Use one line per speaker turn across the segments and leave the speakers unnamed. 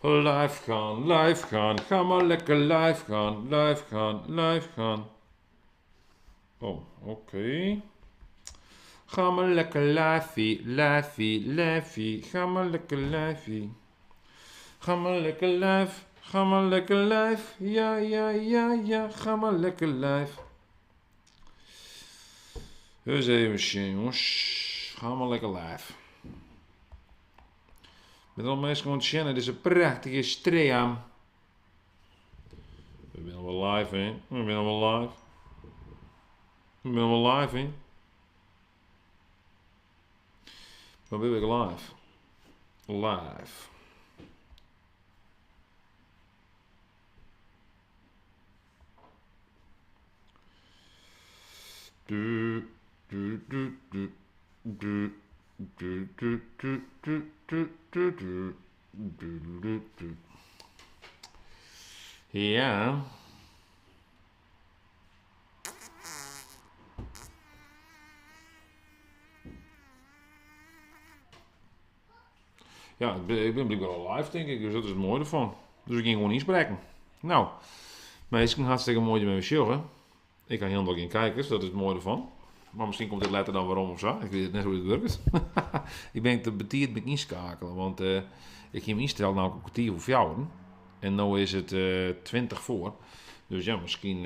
Live gaan, live gaan, ga maar lekker live gaan, live gaan, live gaan. Oh, oké. Ga maar lekker live, live, live. Ga maar lekker live. Ga maar lekker live, ga maar lekker live. Ja, ja, ja, ja, ga maar lekker live. Dus even zien, jongens. Ga maar lekker live. Met al mensen gewoon zien, het is een prachtige stream. We zijn al live, hè? We zijn al live. We zijn al live, hè? Maar ben ik live? Live. Du, du, du, du, du, du, du, du, du, du, du, du, du, du, du. Ja. Ja, ik ben blijkbaar al live, denk ik, dus dat is het mooie ervan. Dus ik ging gewoon inspreken. Nou, mensen, hartstikke mooi dat je me sjoggen. Ik kan heel geen kijkers, dat is het mooie ervan. Maar misschien komt dit later dan waarom of zo. Ik weet net hoe het werkt. Ik ben te betierd met inschakelen, want ik ging hem instellen nou een kwartier voor 4. En nu is het 20 voor. Dus ja, misschien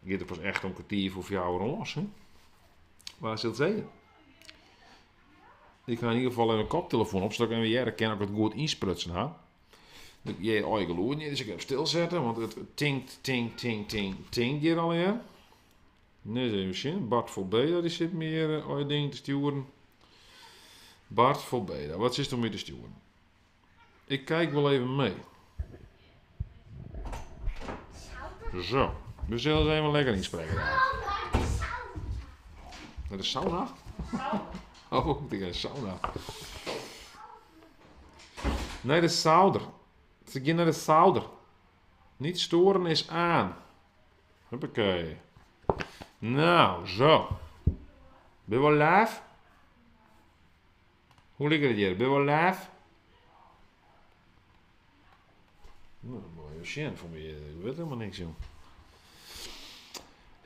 gaat het pas echt om kwartier voor 4 los. Hè? Waar zit het zeggen? Ik ga in ieder geval even een koptelefoon op, zodat ik even herken dat ik het goed insprutsen ha. Je eigen geloer niet, dus ik heb stilzetten, want het tinkt, tinkt, tinkt, tinkt, tinkt hier alweer. Nee, even zien. Bart Volbeda, die zit meer ooit ding te sturen. Bart Volbeda, wat is er om je te sturen? Ik kijk wel even mee. Zo, we zullen eens even lekker inspreken. Naar de sauna? Oh, ik denk een sauna. Nee, de zouder. Ze gaan naar de zouder. Niet storen is aan. Huppakee. Nou, zo. Ben je wel live? Hoe ligt het hier? Ben je wel live? Nou, mooie shit voor mij. Ik weet helemaal niks, joh.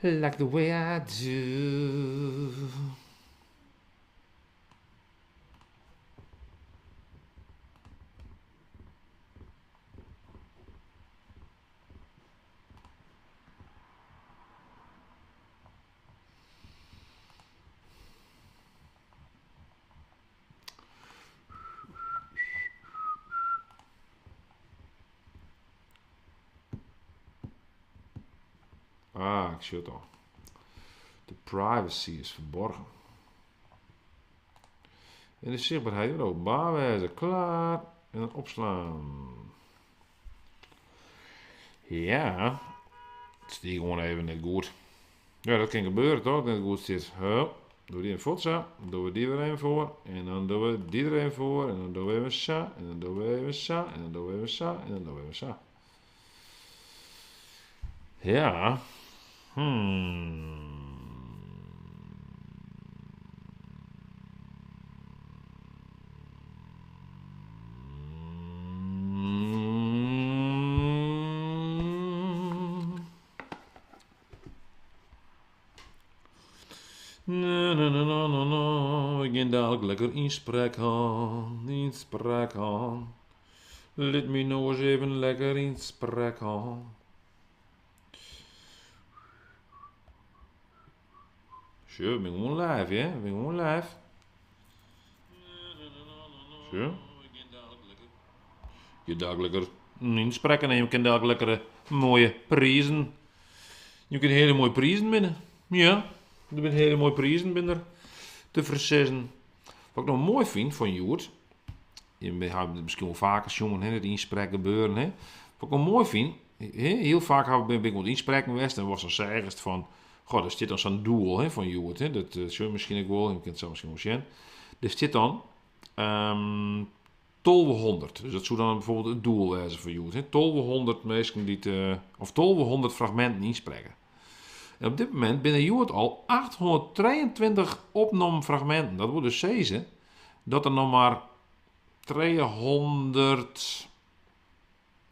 Like the way I do. Ah, ik zie het al. De privacy is verborgen. En de zichtbaarheid wordt openbaar wijzen. Klaar. En dan opslaan. Ja. Het is die gewoon even net goed. Ja, dat kan gebeuren toch? Dat het goed zit. Hup. Doe die een voet zo. Doen we die weer even voor. En dan doen we die er even voor. En dan doen we even zo. En dan doen we even zo. En dan doen we even zo. En dan doen we even zo. Ja. Na, na, na, na, na, na. We gaan dadelijk lekker inspreken, inspreken. Laat me nou eens even lekker inspreken. Zo, ik ben gewoon live, hè? Ik ben gewoon live. Zo. Je dadelijk lekker inspreken en je kunt dadelijk lekkere mooie prijzen. Je kunt hele mooie prijzen binnen. Ja, er zijn hele mooie prijzen binnen te verzinnen. Wat ik nog mooi vind van Joert, je hebt misschien wel vaker jongen, hè, het inspreken gebeuren. Hè. Wat ik nog mooi vind, hè, heel vaak ben ik wat inspreken geweest en was dan ergens van, goh, er zit dan zo'n doel, hè, van Joert, hè. Dat zul je misschien ook wel, je kunt het zo misschien wel zien. Er zit dan 1200. Dus dat zou dan bijvoorbeeld het doel zijn voor Joert, hè. 1200 mensen die het of 1200 fragmenten inspreken. En op dit moment binnen Joert al 823 opgenomen fragmenten. Dat wordt dus zeggen dat er nog maar 200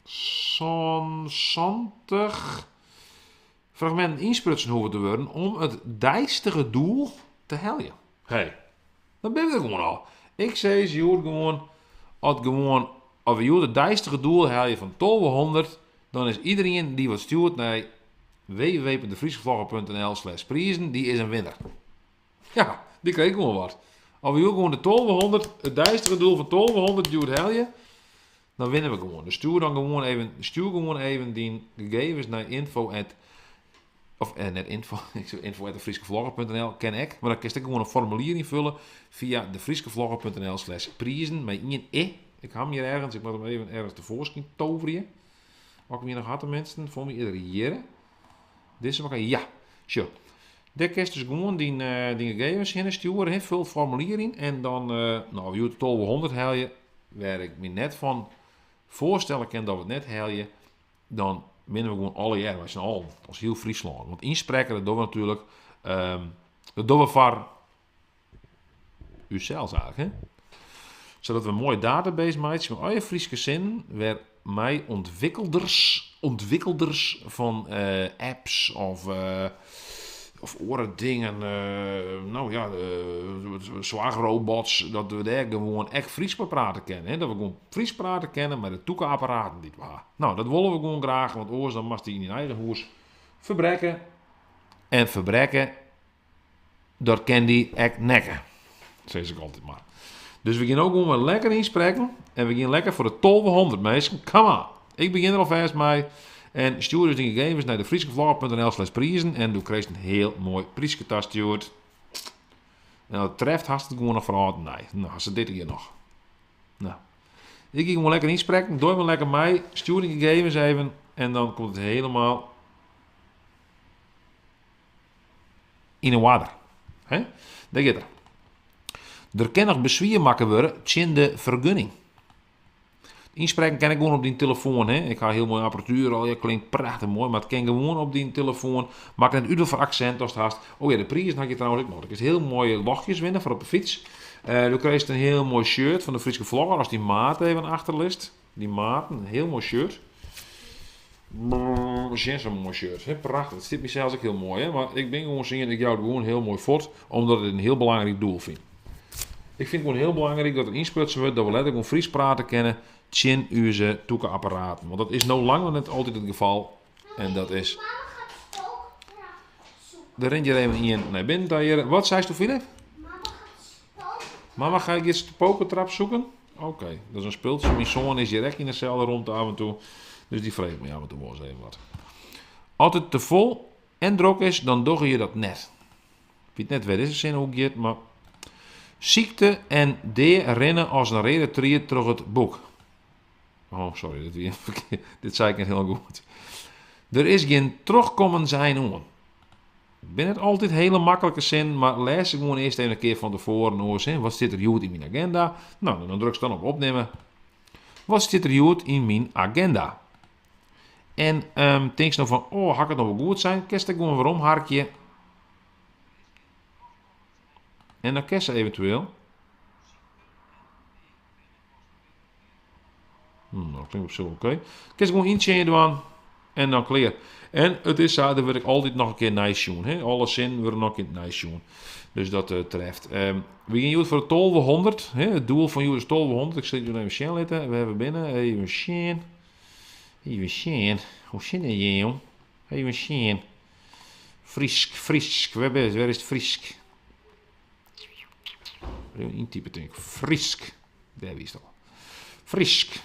70 fragminten ynsprutsen hoege te wurden om it deistige doel te heljen. Hey, dan binne we der gewoan al. Ik sis hjoed gewoan, as gewoan, as we hjoed it deistige doel helje fan 1200, dan is iedereen dy't wat stjoert nei www.defrieskevlogger.nl/prizen, dy is in winner. Ja, dy krijt gewoan wat. As we hjoed gewoan de 1200, it deistige doel fan 1200 hjoed helje, dan winne we gewoan. Dus stjoer dan gewoan even, stjoer gewoan even dyn gegevens nei info at, of eh, net info, ik soe info at defrieskevlogger.nl, ken ek, mar dan kinst ek gewoan in formulier ynfulle fia defrieskevlogger.nl slash prizen mei ien e. Ik ha him hjir ergens, ik moat him even ergens tefoarskyn toverje. As ik him hjir noch ha tenminsten, foar my is er hjir. Dizze makke, ja, sjoch. Dêr kinst dus gewoan dyn, eh, dyn gegevens hinne stjoere, hè, ful it formulier yn en dan, eh, no, hjoed 1200 helje, wêr ik my net fan foarstelle kin dat we it net helje, dan binne we gewoan allegearre mei syn allen, as hiel Fryslân. Want ynsprekke, dat dogge we natuerlik, ehm, dat dogge we foar ússels eigentlik, hè? Sadat we in moaie database meitsje mei allegear Fryske sinnen, wêr mei ûntwikkelders, ûntwikkelders fan eh, apps of, eh, of oare dingen, eh, no ja, soarchrobots, dat we dêr gewoan ek Frysk mei prate kinne. Hè? Dat we gewoan Frysk prate kinne mei de tûke apparaten dy't we ha. No, dat wolle we gewoan graach, want oars dan moatst dy yn dyn eigen hûs ferbrekke. En ferbrekke Dat kin dy ek nekke, sis ik altyd mar. Dus we gean no gewoan wer lekker ynsprekken en we gean lekker foar de 1200 minsken. Come on! Ik begjin der alfêst mei. En stjoer dus dyn gegevens nei defrieskevlogger.nl slash prizen en do krijst in hiel moai pryske tastjoerd. En as it treft, hast it gewoan noch foar âld en nij. No, hast it dit jier noch. No. Ik gean gewoan lekker ynsprekken. Doe mar lekker mei. Stjoer dyn gegevens even en dan komt it helemaal Yn 'e oarder. Hè? Dêr giet er. Der kin noch beswier makke wurde tsjin de fergunning. Ynsprekken kin ek gewoan op dyn telefoan. Hè? Ik ha hiel moai apparatuer al, ja, klinkt prachtich moai, mar it kin gewoan op dyn telefoan. Makket net út wat foar aksint ast hast. Oh ja, de prizen ha ik hjir trouwens ek noch. Do kinst hiel moaie lochjes winne foar op de fyts. Uh, do krijst in hiel moai shirt fan de Fryske Vlogger ast dyn maat even achterlitst. Dyn maten, in hiel moai shirt. Sjen sa'n moai shirt. Hè? Prachtich. It stiet my sels ek hiel moai. Hè? Mar ik bin gewoan sien, ik jou it gewoan hiel moai fuort, omdat ik it in hiel belangryk doel fyn. Ik fyn it gewoan hiel belangryk dat der ynsprutsen wurdt dat we letter gewoan Frysk prate kinne tsjin ús tûke apparaten. Want dat is no lang noch net altyd it gefal. En dat is. Der rint hjir even ien nei binnen ta hjir. Wat seist do, Filip? Mama gaat de spokentrap zoeken? Oké, dat is in spultsje. Myn soan is hjir ek yn deselde romte af en toe. Dus dy freget my af en toe wol ris even wat. As it te fol en drok is, dan dogge je dat net. Ik wit net wêr dizze sin oer giet, mar sykte en dea rinne as in reade tried troch it boek. Oh, sorry, dit wie ferkeard. Dit sei ik net hiel goed. Der is gjin trochkommen sein oan. Binne net altyd hiele maklike sinnen, mar lês se gewoan earst even in kear fan tefoaren oars. Hè. Wat stiet der hjoed yn myn agenda? No, dan drukst dan op opnimme. Wat stiet der hjoed yn myn agenda? En um, tinkst no fan, oh, ha ik it no wol goed sein? Kinst ek gewoan werom harkje. En dan kinst eventueel Dat klinkt op sich oké. Kinst gewoan yntsjinje dwaan en dan klear. En it is sa, der wurdt ek altyd noch in kear neisjoen. Hè? Alle sinnen wurde noch in kear neisjoen. Dus dat uh, treft. Um, we gean hjoed foar de 1200. Hè? It doel fan hjoed is 1200. Ik sil it even sjen litte wêr we binne. Even sjen. Even sjen. Hoe sit it hjir, jong? Even sjen. Frysk, Frysk. Wêr, wêr is it Frysk? Even yntype tink. Frysk. Dêr wiest al. Frysk.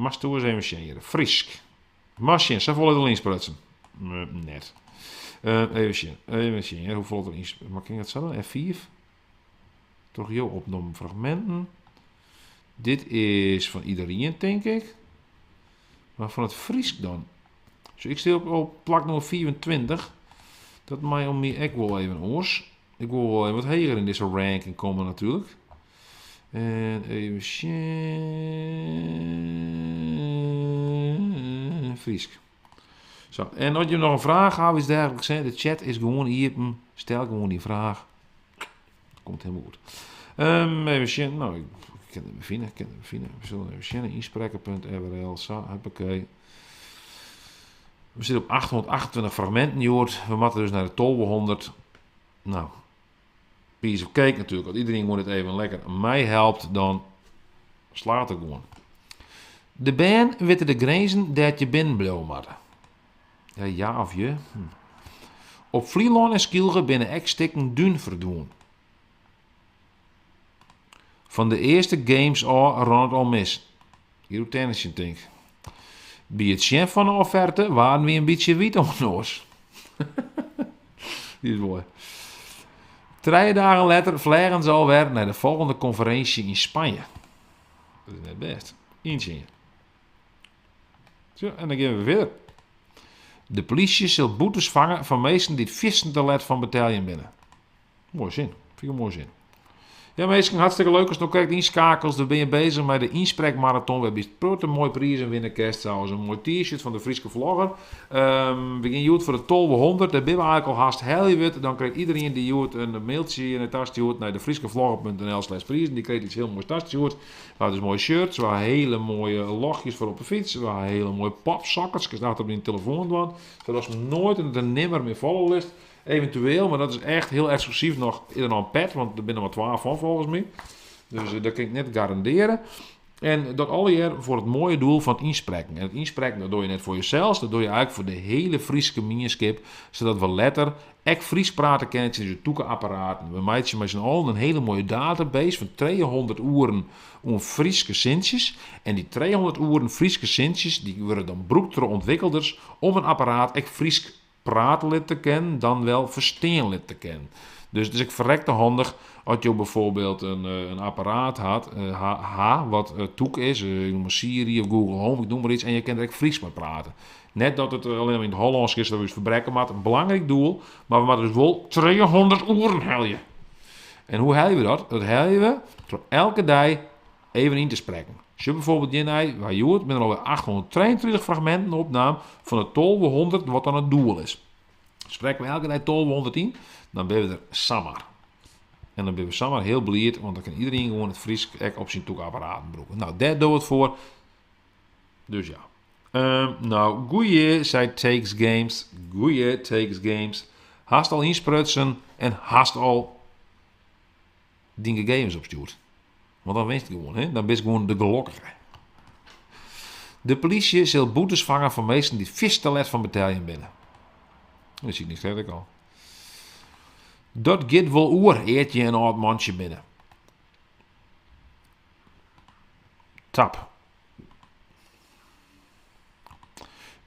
Moatst ris even sjen hjir. Frysk. Moatst sjen, safolle is al ynsprutsen. Net. Uh, even sjen. Even sjen hjir, hoefolle der ynsprutsen. Mar kin ik dat sa dan? F5? Troch jo opnommen fragminten. Dit is fan iedereen, tink ik. Mar fan it Frysk dan? So, ik stean op, op plak nûmer 25. Dat mei om my ek wol even oars. Ik wol wol even wat heger yn dizze ranking komme natuerlik. En even sjen. Frysk. Zo, en as je noch in fraach hawwe, iets dergelijks, hè, de chat is gewoan iepen. Stel gewoan dyn fraach. Komt helemaal goed. Um, even sjen. No, ik Ik kin it net fine, ik kin it net fine. We sille even sjen. Ynsprekke.frl, sa, huppakee. We sitte op 828 fragminten hjoed. We moatte dus nei de 1200. Nou, piece of cake natuerlik. As iedereen gewoan dit even lekker meihelpt, dan slaat it gewoan. De bern witte de grinzen dêr't je binnen bliuwe moatte. Ja, ja of je? Hm. Op Flylân en Skylge binne ek stikken dún ferdwûn. Fan de earste games ôf rûn it al mis. Hjir oer tennisjen tink. By it sjen fan 'e offerte waarden wy in bytsje wyt om 'e noas. Dy is moai. Trije dagen letter fleagen se alwer nei de folgjende konferinsje yn Spanje. Dat is net bêst. Yntsjinje. Zo, en dan gean we fierder. De polysje sil boetes fange fan minsken dy't fierstente let fan beteljen binne. Moaie sin. Fyn ik in moaie sin. Ja minsken, hartstikke leuk ast no krekt ynskeakelst. We binne bezich mei de ynsprekmaraton wêrby'tst in protte moaie prizen winne kinst, sa as in moai t-shirt fan de Fryske Vlogger. Um, we gean hjoed foar de 1200, dêr binne we eigentlik al hast. Helje we it, dan krijt iedereen dy't hjoed in mailtsje hjir nei tastjoerd nei de fryskevlogger.nl slash prizen, dy krijt iets hiel moais tastjoerd. We ha dus moaie shirts, we ha hele moaie lochjes foar op de fyts, we ha hele moaie popsockets, kinst achter op dyn telefoan dwaan, sadatst noait en nimmer mear falle litst. Eventueel, mar dat is echt hiel eksklusyf noch, is der noch in pet, want der binne noch mar twa fan folgens my. Dus eh, dat kin ik net garandearje. En dat allegear foar it moaie doel fan it ynsprekken. En it ynsprekken dat doe je net foar jesels, dat doe je eigentlik foar de hiele Fryske mienskip, sadat we letter ek Frysk prate kinne tsjin ús tûke apparaten. We meitsje mei syn allen in hiele moaie database fan 300 oeren oan Fryske sintsjes. En dy 300 oeren Fryske sintsjes dy wurde dan brûkt troch ûntwikkelders om in apparaat ek Frysk prate litte te kinnen, dan wel ferstean litte te kinnen. Dus it is ek ferrekte handich as jo bijvoorbeeld in, eh, in apparaat hat, eh, ha, ha, wat eh, tûk is, ik noem mar Siri of Google Home, ik noem mar iets, en je kin der ek Frysk mei prate. Net dat it allinne mar yn it Hollânsk is dat we ús ferbrekke moatte, in belangryk doel, mar we moatte dus wol 300 oeren helje. En hoe helje we dat? Dat helje we troch elke dei even yn te sprekken. Sjoch bijvoorbeeld hjirnei, wy hjoed binne der alwer 833 fragminten opnaam fan de 1200 wat dan it doel is. Sprekke we elke dei 1200 yn, dan binne we der samar. En dan binne we samar hiel bliid, want dan kin iedereen gewoan it Frysk ek op syn tûkapparaten brûke. Nou, dêr doe it foar. Dus ja. Um, nou, goeie, sei Takes Games. Goeie, Takes Games. Hast al ynsprutsen en hast al dyn gegevens opstjoerd. Want dan winst gewoan, hè? Dan bist gewoan de gelokkige. De polysje sil boetes fange fan minsken dy't fierste let fan beteljen binne. Dat zie ik niks ik al. Dat giet wol oer ear't je in âld mantsje binne. Tap.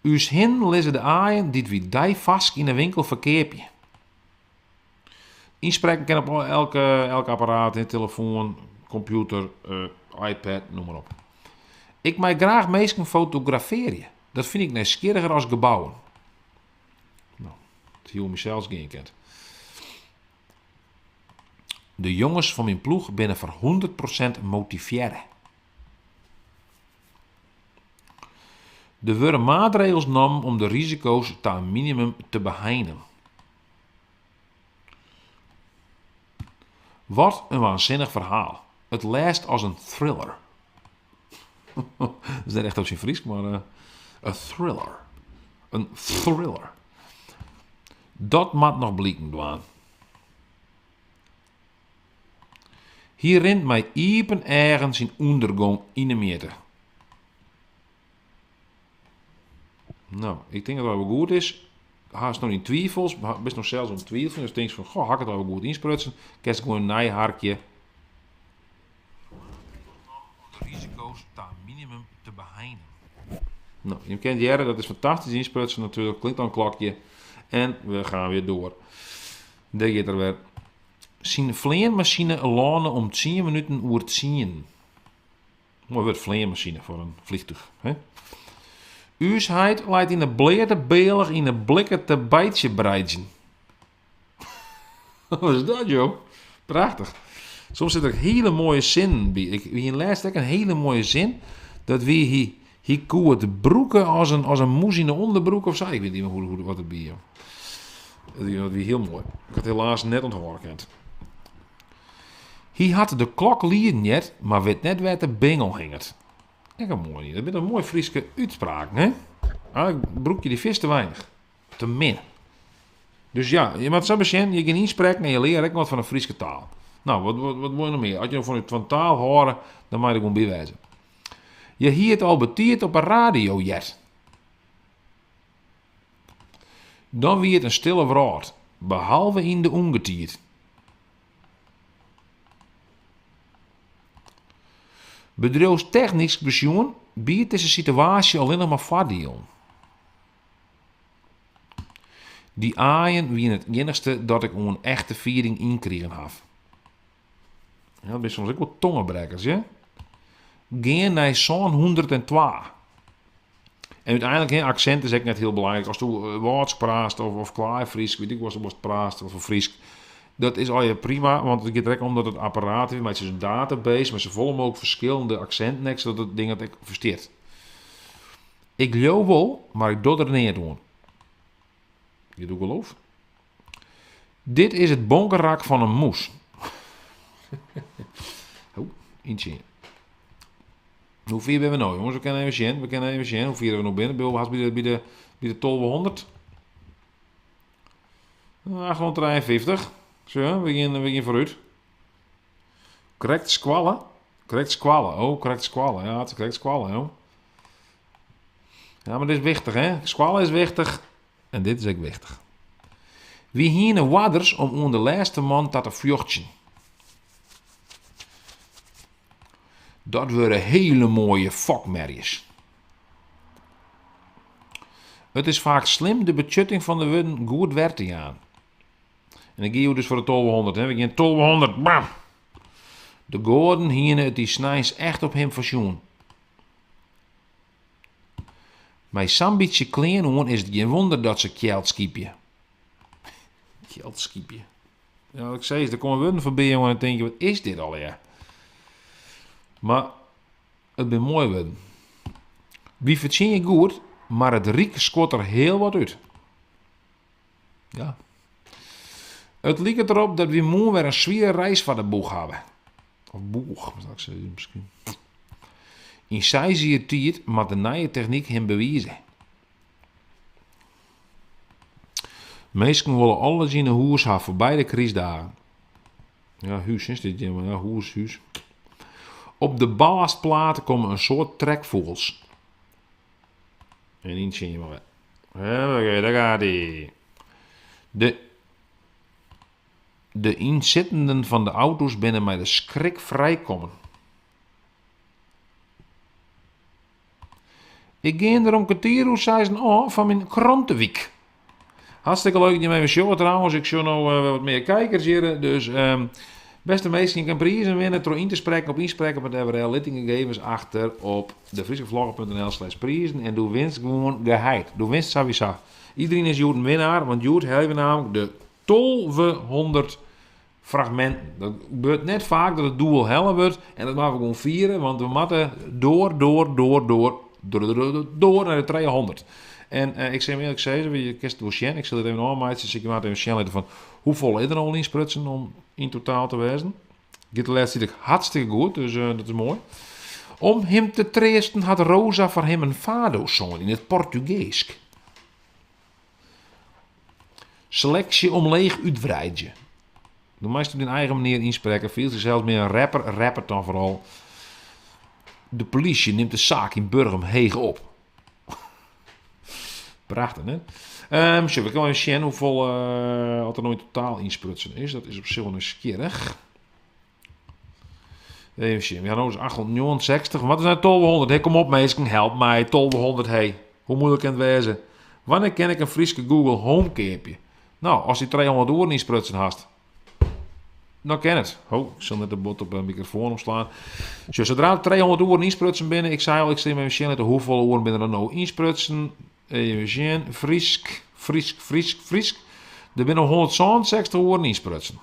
Us hinnen lizze de aaien dy't wy deifarsk yn 'e winkel ferkeapje. Ynsprekken kin op elke, elk apparaat, telefoan, kompjûter, uh, iPad, noem mar op. Ik mei graach minsken fotografearje. Dat fyn ik nijsgjirriger as gebouwen. Nou, it hie oer mysels gean kind. De jonges fan myn ploech binne foar 100% motivearre. Der wurde maatregels nommen om de risiko's ta in minimum te beheinen. Wat in waansinnich ferhaal. It lêst as in thriller. Dat is net echt op syn Frysk, mar uh, in thriller. In thriller. Dat moat noch bliken dwaan. Hy rint mei iepen eagen syn ûndergong yn 'e mjitte. Nou, ik tink dat dat wel goed is. Hast noch dyn twivels, bist noch sels oan it twiveljen, dus tinkst fan, goh, ha ik it al goed ynsprutsen, kinst gewoan neiharkje. De risiko's ta in minimum te beheinen. Nou, je kent hearre, dat is fantastysk ynsprutsen natuerlik, klinkt al in klokje. En we gaan weer door. Dêr giet er wer. Syn fleanmasine lâne om tsien minuten oer tsien. Moai wurd, fleanmasine foar in vliegtuig. Hè? Us heit leit yn 'e bleate bealch yn 'e blikke te bytsjebreidzjen. Wat is dat, joh? Prachtich. Soms sitte der hiele moaie sinnen by. Ik hie lêst ek in hiele moaie sin. Dat wie hy, hy koe it brûke as in, as in mûs yn 'e ûnderbroek of sa. Ik wit net mear hoe, hoe, wat it wie. Dat wie, dat wie hiel moai. Ik ha it helaas net ûnthâlde kind. Hy hat de klok lieden heard, mar wit net wêr't de bingel hinget. Ek in moaie. Dat binne toch moaie Fryske útspraken, hè? Eigenlik brûke je dy fierste weinich. Te min. Dus ja, je moatte sa besjen, je gean ynsprekken en je leare ek wat fan de Fryske taal. No, wat, wat, wat wolle je noch mear? As je no fan, fan taal hâlde, dan mei je der gewoan by wêze. Je hie it al betiid op 'e radio heard. Dan wie it in stille wrâld, behalve yn de ûngetiid. Bedriuwstechnysk besjoen biedt dizze sitewaasje allinnich mar foardielen. Dy aaien wiene it iennichste dat ik oan echte fieding ynkrigen haw. Ja, dat binne soms ek wol tongebrekkers, hè? Gean nei 702. En úteinlik, hè, aksint is ek net hiel belangryk. Asto Wâldsk praatst of, of Klaaifrysk, wit ik wat watst praatst, of Frysk. Dat is allegear prima, want it giet der ek om dat it apparaat, wy meitsje dus in database mei safolle mooglik ferskillende aksinten ek, sadat it ding it ek ferstiet. Ik leau wol, mar ik doch der neat oan. Je doe geloof. Dit is it bonkerak fan in mûs. oh, yntsjinje. Hoe fier binne we no, jonges? We kinne even sjen. We kinne even sjen hoe fier we no binne. Binne we hast by de, by de, by de 1200? 853. Zo, we gaan, we gaan vooruit. Krekt skoalle. Krekt skoalle. Oh, krekt skoalle. Ja, it is krekt skoalle, joh. Ja, mar dit is wichtich, hè? Skoalle is wichtich en dit is ek wichtich. Wy hiene oarders om oan de lêste man ta te fjochtsjen. Dat wurde hele moaie fokmerjes. It is faak slim de betsjutting fan de wurden goed wer te jaan. En ik gie hjoed dus foar de 1200, hè. We gean 1200, bam! De goaden hiene it dy sneins echt op him foarsjoen. Mei sa'n bytsje klean oan is it gjin wûnder dat se kjeld skypje. Kjeld skypje. Ja, wat ik sis, der komme wurden foarby, jonge, en dan tink je, wat is dit allegear? Mar it binne moaie wurden. Wy fertsjinje goed, mar it ryk skuort der hiel wat út. Ja. It liket derop dat wy moarn wer in swiere reis foar de boech hawwe. Of boech, moat ik sizze miskien. Yn seis jier tiid moat de nije technyk him bewize. Minsken wolle alles yn 'e hûs ha foar beide krystdagen. Ja, hús, is dit hjir, ja, hûs, hús. Op de ballastplaat komme in soad trekfûgels. En yntsjinje mar wer. Oké, daar gaat ie. De, de ynsittenden fan de auto's binne mei de skrik frijkommen. Ik gean der om kertier oer seizen ôf foar myn krantewyk. Hartstikke leuk dat jim even sjogge trouwens. Ik sjoch no wer wat mear kijkers hjir. Dus um, beste minsken, je kan prizen winnen troch yn te sprekken op ynsprekken.frl. Lit dyn gegevens achter op defryskeVlogger.nl slash prizen en do winst gewoan geheid. Do winst sawiesa. Iedereen is hjoed in winnaar, want hjoed helje we namelijk de 1200 fragminten. Dat gebeurt net faak dat it doel helle wurdt en dat moatte we gewoan fiere, want we moatte door, door, door, door, door, door, door nei de 300. En eh, ik sil jim earlik sizze, je kinst it wol sjen, ik sil it even ôfmeitsje, sil ik jim even sjen litte fan hoefolle is der al ynsprutsen om yn totaal te wêzen. Giet de lêste tiid ek hartstikke goed, dus eh, dat is moai. Om him te treasten hat Rosa foar him in fado songen yn it Portugeesk. Seleksje omleech útwreidzje. Do meist op dyn eigen manier ynsprekke. Fielst dysels mear in rapper, rap it dan foaral. De polysje nimt de saak yn Burgum heech op. Prachtich, hè? Um, we kinne even sjen hoefolle uh, oft der no yn totaal ynsprutsen is. Dat is op sich wol nijsgjirrich. Even sjen, we ha no dus 869. Wat is nei 1200? Hey, kom op minsken, help my. 1200, hey. Hoe muoilik kin it wêze? Wannear kin ik in Fryske Google Home keapje? No, ast dy 300 oeren ynsprutsen hast, dan kin it. Ho, ik sil net te bot op de mikrofoan omslaan. Sjoch, sadree't 300 oeren ynsprutsen binne, ik sei al, ik sil even sjen litte hoefolle oeren binne der no ynsprutsen. Even sjen, Frysk, Frysk, Frysk, Frysk. Der binne 167 oeren ynsprutsen.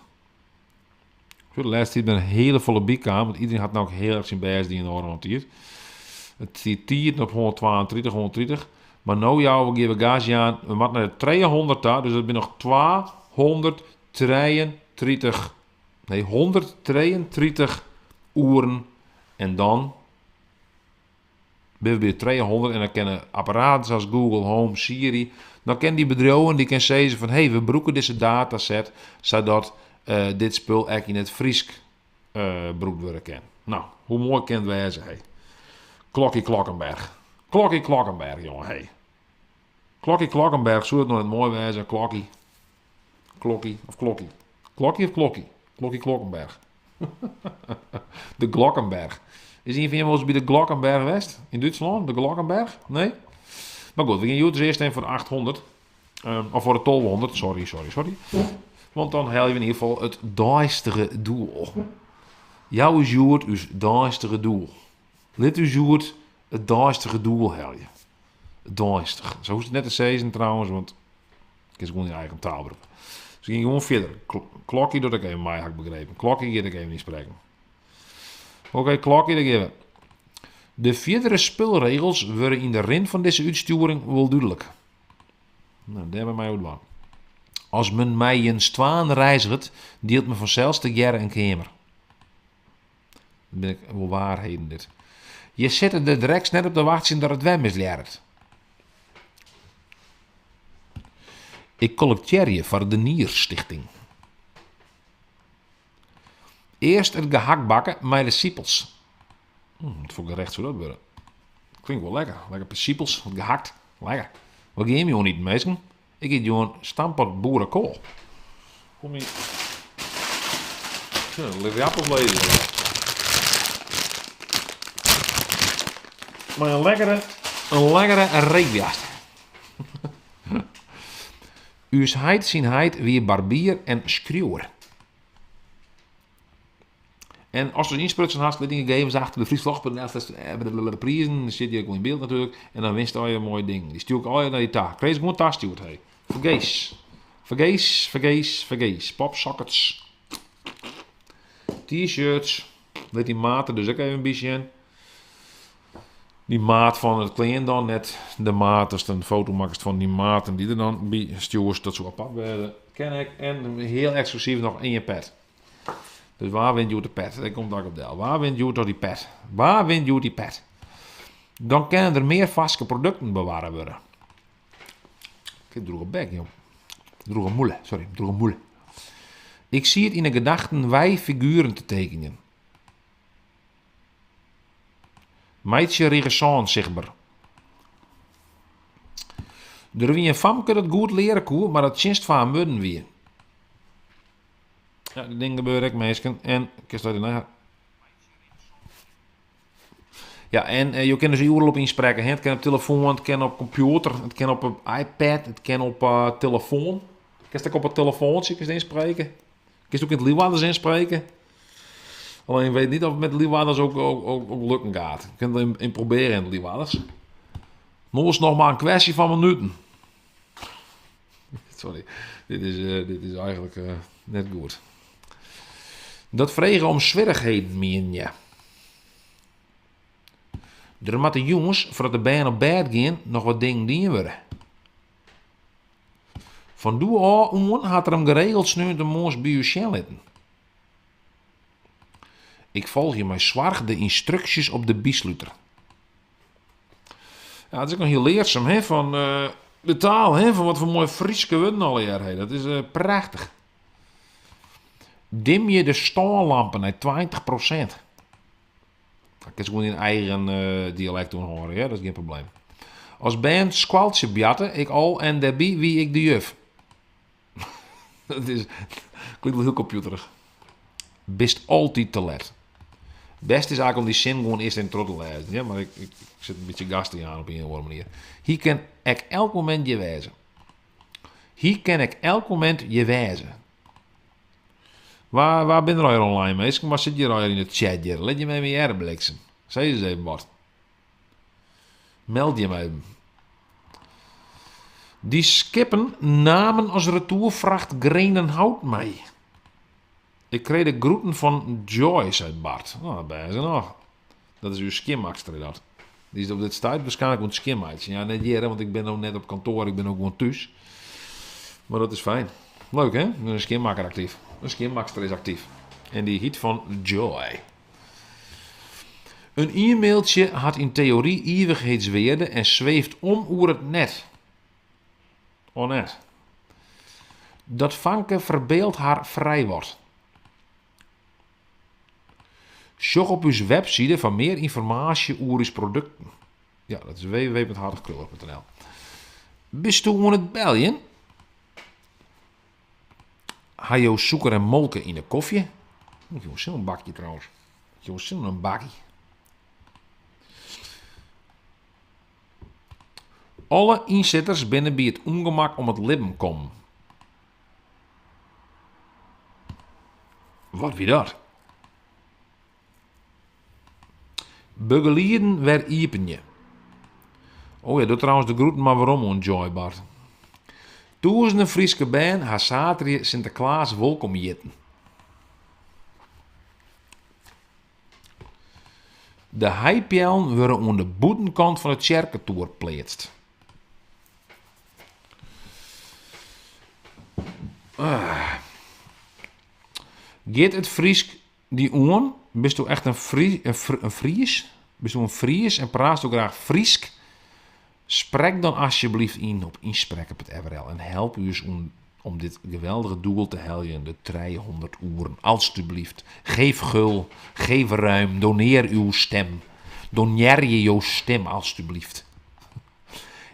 De lêste tiid binne hiele folle bykaam, want iderien hat no ek hiel erch syn bêst dien de ôfrûne tiid. It stie tiden op 132, 130, mar no jouwe we gean we gas jaan. We moatte nei de 300 ta, dus dat binne noch 233. Nee, 133 oeren en dan binne we by de 300 en dan kinne apparaten sa as Google Home, Siri, dan kinne dy bedriuwen dy kinne sizze fan hey, we brûke dizze dataset sadat dit spul ek yn it Frysk brûkt wurde kin. No, hoe moai kin it wêze, hey. Klokkie Klokkenberg. Klokkie Klokkenberg, jonge, hey. Klokkie Klokkenberg, soe it no net moai wêze, klokkie. Klokkie of klokkie? Klokkie of klokkie? Klokkie Klokkenberg. De Glockenberg. Is ien fan jimme wolris by de Glockenberg west? Yn Dútslân? De Glockenberg? Nee? Mar goed, we gean hjoed dus earst even foar de 800. Of foar de 1200, sorry, sorry, sorry. Want dan helje we yn ieder gefal it deistige doel. Jou ús hjoed ús deistige doel. Lit ús hjoed it deistige doel helje. Deistich. Sa hoechst it net te sizzen trouwens, want kinst gewoan dyn eigen taal brûke. Dus we gean gewoan fierder. Klokkie docht ek even mei, ha ik begrepen. Klokkie giet ek even ynsprekken. Oké, klokkie, dêr gean we. De fierdere spulregels wurde yn de rin fan dizze útstjoering wol dúdlik. No, dêr by my oer dwaan. As men mei jins twaen reizget, dielt men fansels tegearre in keamer. Dat binne ek wol waarheden dit. Je sitte der drekst net op te wachtsjen dat it wer mislearret. Ik kollektearje foar de Nierstichting. Earst it gehakt bakke mei de sipels. Wat foar gerecht soe dat wurde? Klinkt wol lekker. Lekker pear sipels, wat gehakt. Lekker. Wat gean jim jûn iten, minsken? Ik yt jûn stamppot boerekoal. Kom yn. Ja, der lizze appels lizze. Mei in lekkere, in lekkere reekwoarst. Us heit syn heit wie barbier en skriuwer. En ast dus ynsprutsen hast, lit dyn gegevens achter by friesvlog.nl prizen, dan sit hjir ek wol yn byld natuerlik, en dan winst allegear moaie dingen. Dy stjoer ik allegear nei dy ta. Krijst gewoan tastjoerd, hey. Fergees. Fergees, fergees, fergees. Popsockets. T-shirts. Lit dyn maat der dus ek even by sjen. Dy maat fan it klean dan, net de maat ast in foto makkest fan dyn maat en dy der dan by stjoerst, dat soe apart wêze. Ken ek. En hiel eksklusyf noch ien pet. Dus wa wint hjoed de pet? Dêr komt ek op del. Wa wint hjoed toch dy pet? Wa wint hjoed dy pet? Dan kinne der mear farske produkten bewarre wurde. Ik ha droege bek, jong. Droege mûle, sorry, droege mûle. Ik siet yn 'e gedachten wei figueren te tekenjen. Meitsje rige sân sichtber. Der wie in famke dat goed leare koe, mar dat tsjinstfaam wurden wie. Ja, dy dingen gebeure ek, minsken. En kinst dat nei. Ja, en eh, jo kinne dus oeral op ynsprekke. Hè? It kin op telefoan, it kin op kompjûter, it kin op 'e iPad, it kin op eh, telefoan. Kinst ek op 'e telefoantsje kinst ynspreke. Kinst ook yn it Liwwadders ynspreke. Alleen ik weet niet of het met Liwwadders ook, ook, ook, ook lukken gaat. Je kunt het in proberen in het Liwwadders. No is noch mar in kwestje fan minuten. Sorry, dit is, eh, dit is eigenlijk eh, net goed. Dat frege om swierrichheden, mien je. Der moatte jûns, foardat de bern op bêd gean, noch wat dingen dien wurde. Fan doe ôf oan hat er him geregeld sneontemoarns by ús sjen litten. Ik folgje mei soarch de ynstruksjes op de bysluter. Ja, it is ek noch hiel learsum hè, fan de taal, hè, fan wat foar moaie Fryske wurden allegear. Hè. Dat is prachtich. Dimje de stânlampen nei 20%. Dat kinst gewoan dyn eigen dialekt oanhâlde, hear, dat is gjin probleem. As bern skoaltsjebjatte ik al en dêrby wie ik de juf. Dat is, klinkt wol hiel kompjûterich. Bist altyd te let. Bêst is eigentlik om dy sin gewoan earst even troch te lêzen, ja, mar ik, ik, ik sit in bytsje gas te jaan op ien of oare manier. Hy kin ek elk momint hjir wêze. Hy kin ek elk momint hjir wêze. Wa, wa binne der allegear online, minsken? Wa sit hjir allegear yn de chat hjir? Lit jim even hearre, bliksem. Sis ris even wat. Meld jim even. Dy skippen namen as retoerfracht grenen hout mei. Ik kreeg de groeten fan Joy, seit Bart. No, bêst genôch. Dat is ús skjinmakster is dat. Dy is op dit stuit waarskynlik oan it skjinmeitsjen. Ja, net hjir, want ik bin no net op kantoar, ik bin no gewoan thús. Mar dat is fijn. Leuk, hè? In skjinmakker aktyf. In skjinmakster is aktyf. En dy hyt fan Joy. In e-mailtsje hat yn teory ivichheidswearde en sweeft om oer it net. Of net? Dat fanke ferbeelt har frijwat. Sjoch op ús webside foar mear ynformaasje oer ús produkten. Ja, dat is www.hartogkruller.nl. Bisto oan it beljen? Ha jo sûker en molke yn 'e kofje? Ik ha sin in bakje trouwens. Ik ha sin in bakje. Alle ynsitters binne by it ûngemak om it libben kommen. Wat wie dat? Begelieden wer iepenje. Oh ja, doe trouwens de groeten mar werom oan Joy Bart. Tûzenen Fryske bern ha saterdei Sinteklaas wolkom hjitten. De heipeallen wurde oan de bûtenkant fan de tsjerketoer pleatst. Giet it Frysk dy oan? Bisto echt in Fries? Bisto in Fries en praatsto graach Frysk? Sprek dan asjebleaft yn op ynsprekken.frl en help ús om dit geweldige doel te heljen, de 300 oeren. Alstublieft, geef gul, geef ruim, doneer uw stem. Donearje jo stim, alstublieft.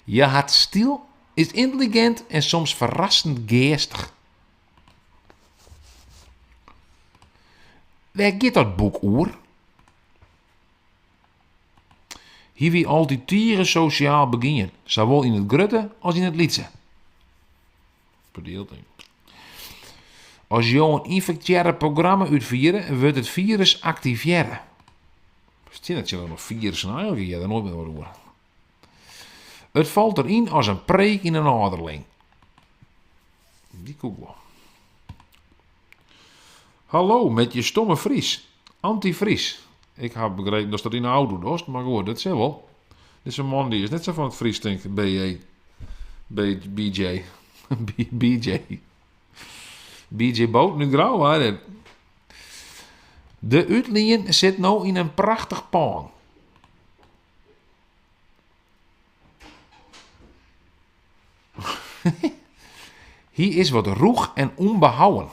Je hat styl, is yntelligint en soms ferrassend geastich. Wêr giet dat boek oer? Hy wie altyd tige sosjaal begien, sawol yn it grutte as yn it lytse. As jo in ynfektearre programma útfiere, wurdt it firus aktivearre. Tsjin dat tsjin noch firussen eigenlik, ik hear der noait mear wat oer. It falt der yn as in preek yn in âlderling. Dy koe ik wol. Hallo, met je stomme Fries. Anti-Fries. Ik ha begrepen datst dat yn de auto dochst, mar goed, dat sil wol. Dizze man dy is net sa fan it Fries, tink ik. BJ. B, BJ. BJ. BJ Boten út Grou, waar dit? De útlien sit no yn in prachtich pân. Hy is wat rûch en ûnbehouwen.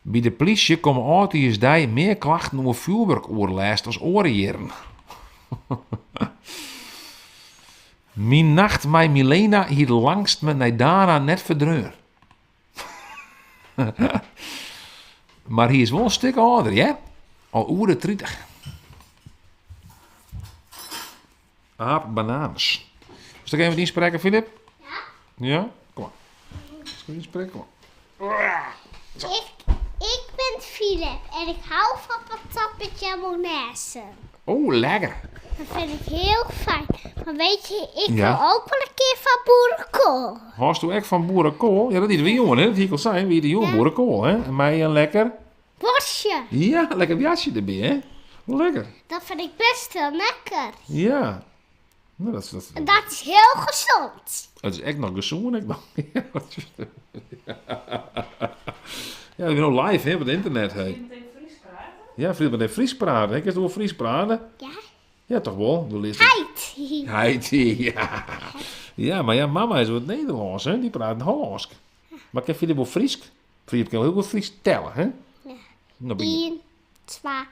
By de plysje komme âldjiersdei mear klachten oer fjoerwurkoerlêst as oare jierren. Myn nacht mei Milena hie de langstme nei Dana net ferdreaun. Mar hy is wol in stik âlder, hear. Al oer de 30. Aap banaans. Wolst ek even wat ynsprekke, Filip?
Ja.
Ja? Kom mar. Wolst even ynsprekke? Kom mar.
Ik, ik ben Filip en ik hou van patat met mayonaise.
Oh, lekker.
Dat vind ik heel fijn. Maar weet je, ik
Ja.
wil ook wel een keer van boerenkool.
Hâldsto ek fan boerenkoal? Ja, dat iete we jûn, hè? Dat hie ik al sein. We iete jûn
Ja.
boerenkoal, hè? En mei in lekker...
Worstje.
Ja, lekker woarstje derby, hè? Lekker.
Dat vind ik best wel lekker.
Ja. Nou, dat, dat,
En dat is heel gezond.
Dat is ek noch gesûn, ek noch. Ja, we binne no live, hè, op it ynternet, hè. Ja, Filip moat even Frysk prate, hè. Kinst wol Frysk prate?
Ja.
Ja, toch wol? Do learst
Heit.
Heit, ja. Ja, mar ja, mama is wat Nederlânsk, hè. Dy praat Hollânsk. Mar kin Filip wol Frysk? Filip kin wol hiel goed Frysk telle, hè?
Ja.
No begjin.
Ien, twa,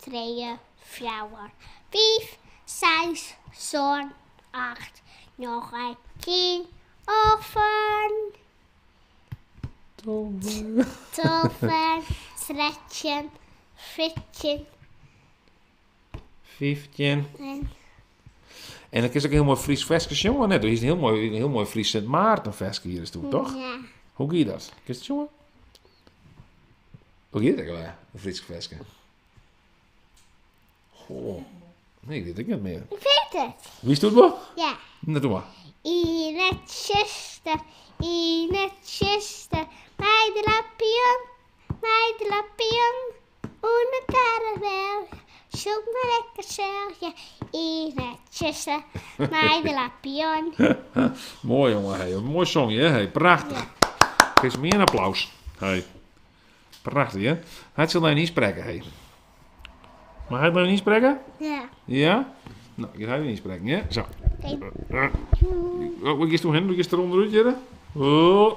trije, fjouwer, fiif, seis, sân, acht, njoggen, tsien, alve.
12.
12, 13, 14.
15.
En
En dan kinst ek in hiel moai Frysk ferske sjonge, net? Do hiest in hiel moai, in hiel moai Frysk Sint Maarten ferske hjir is toe, toch?
Ja.
Hoe gie dat? Kinst it sjonge? Hoe gie it ek alwer, in Frysk ferske? Goh. Nee, ik wit it ek net mear.
Ik weet het.
Witst it wol?
Ja.
Nou, doe mar.
Yn it tsjuster, yn it tsjuster, mei de lampion, mei de lampion, ûnder karamel, sjong mar lekker sels, ja. Yn it tsjuster, mei de lampion.
Moai jonge, hey. Moai songje, hè? Hey, prachtich.
Ja.
Geef me een applaus. Hey. Prachtich, hè? Hy sil no ynsprekke, hey. Mei hy no ynsprekke?
Ja.
Ja? No, giet hy wer ynsprekken, hè? Sa.
Oké.
Oh, wêr giest do hinne? Do giest der ûnderút, hjirre? Oh.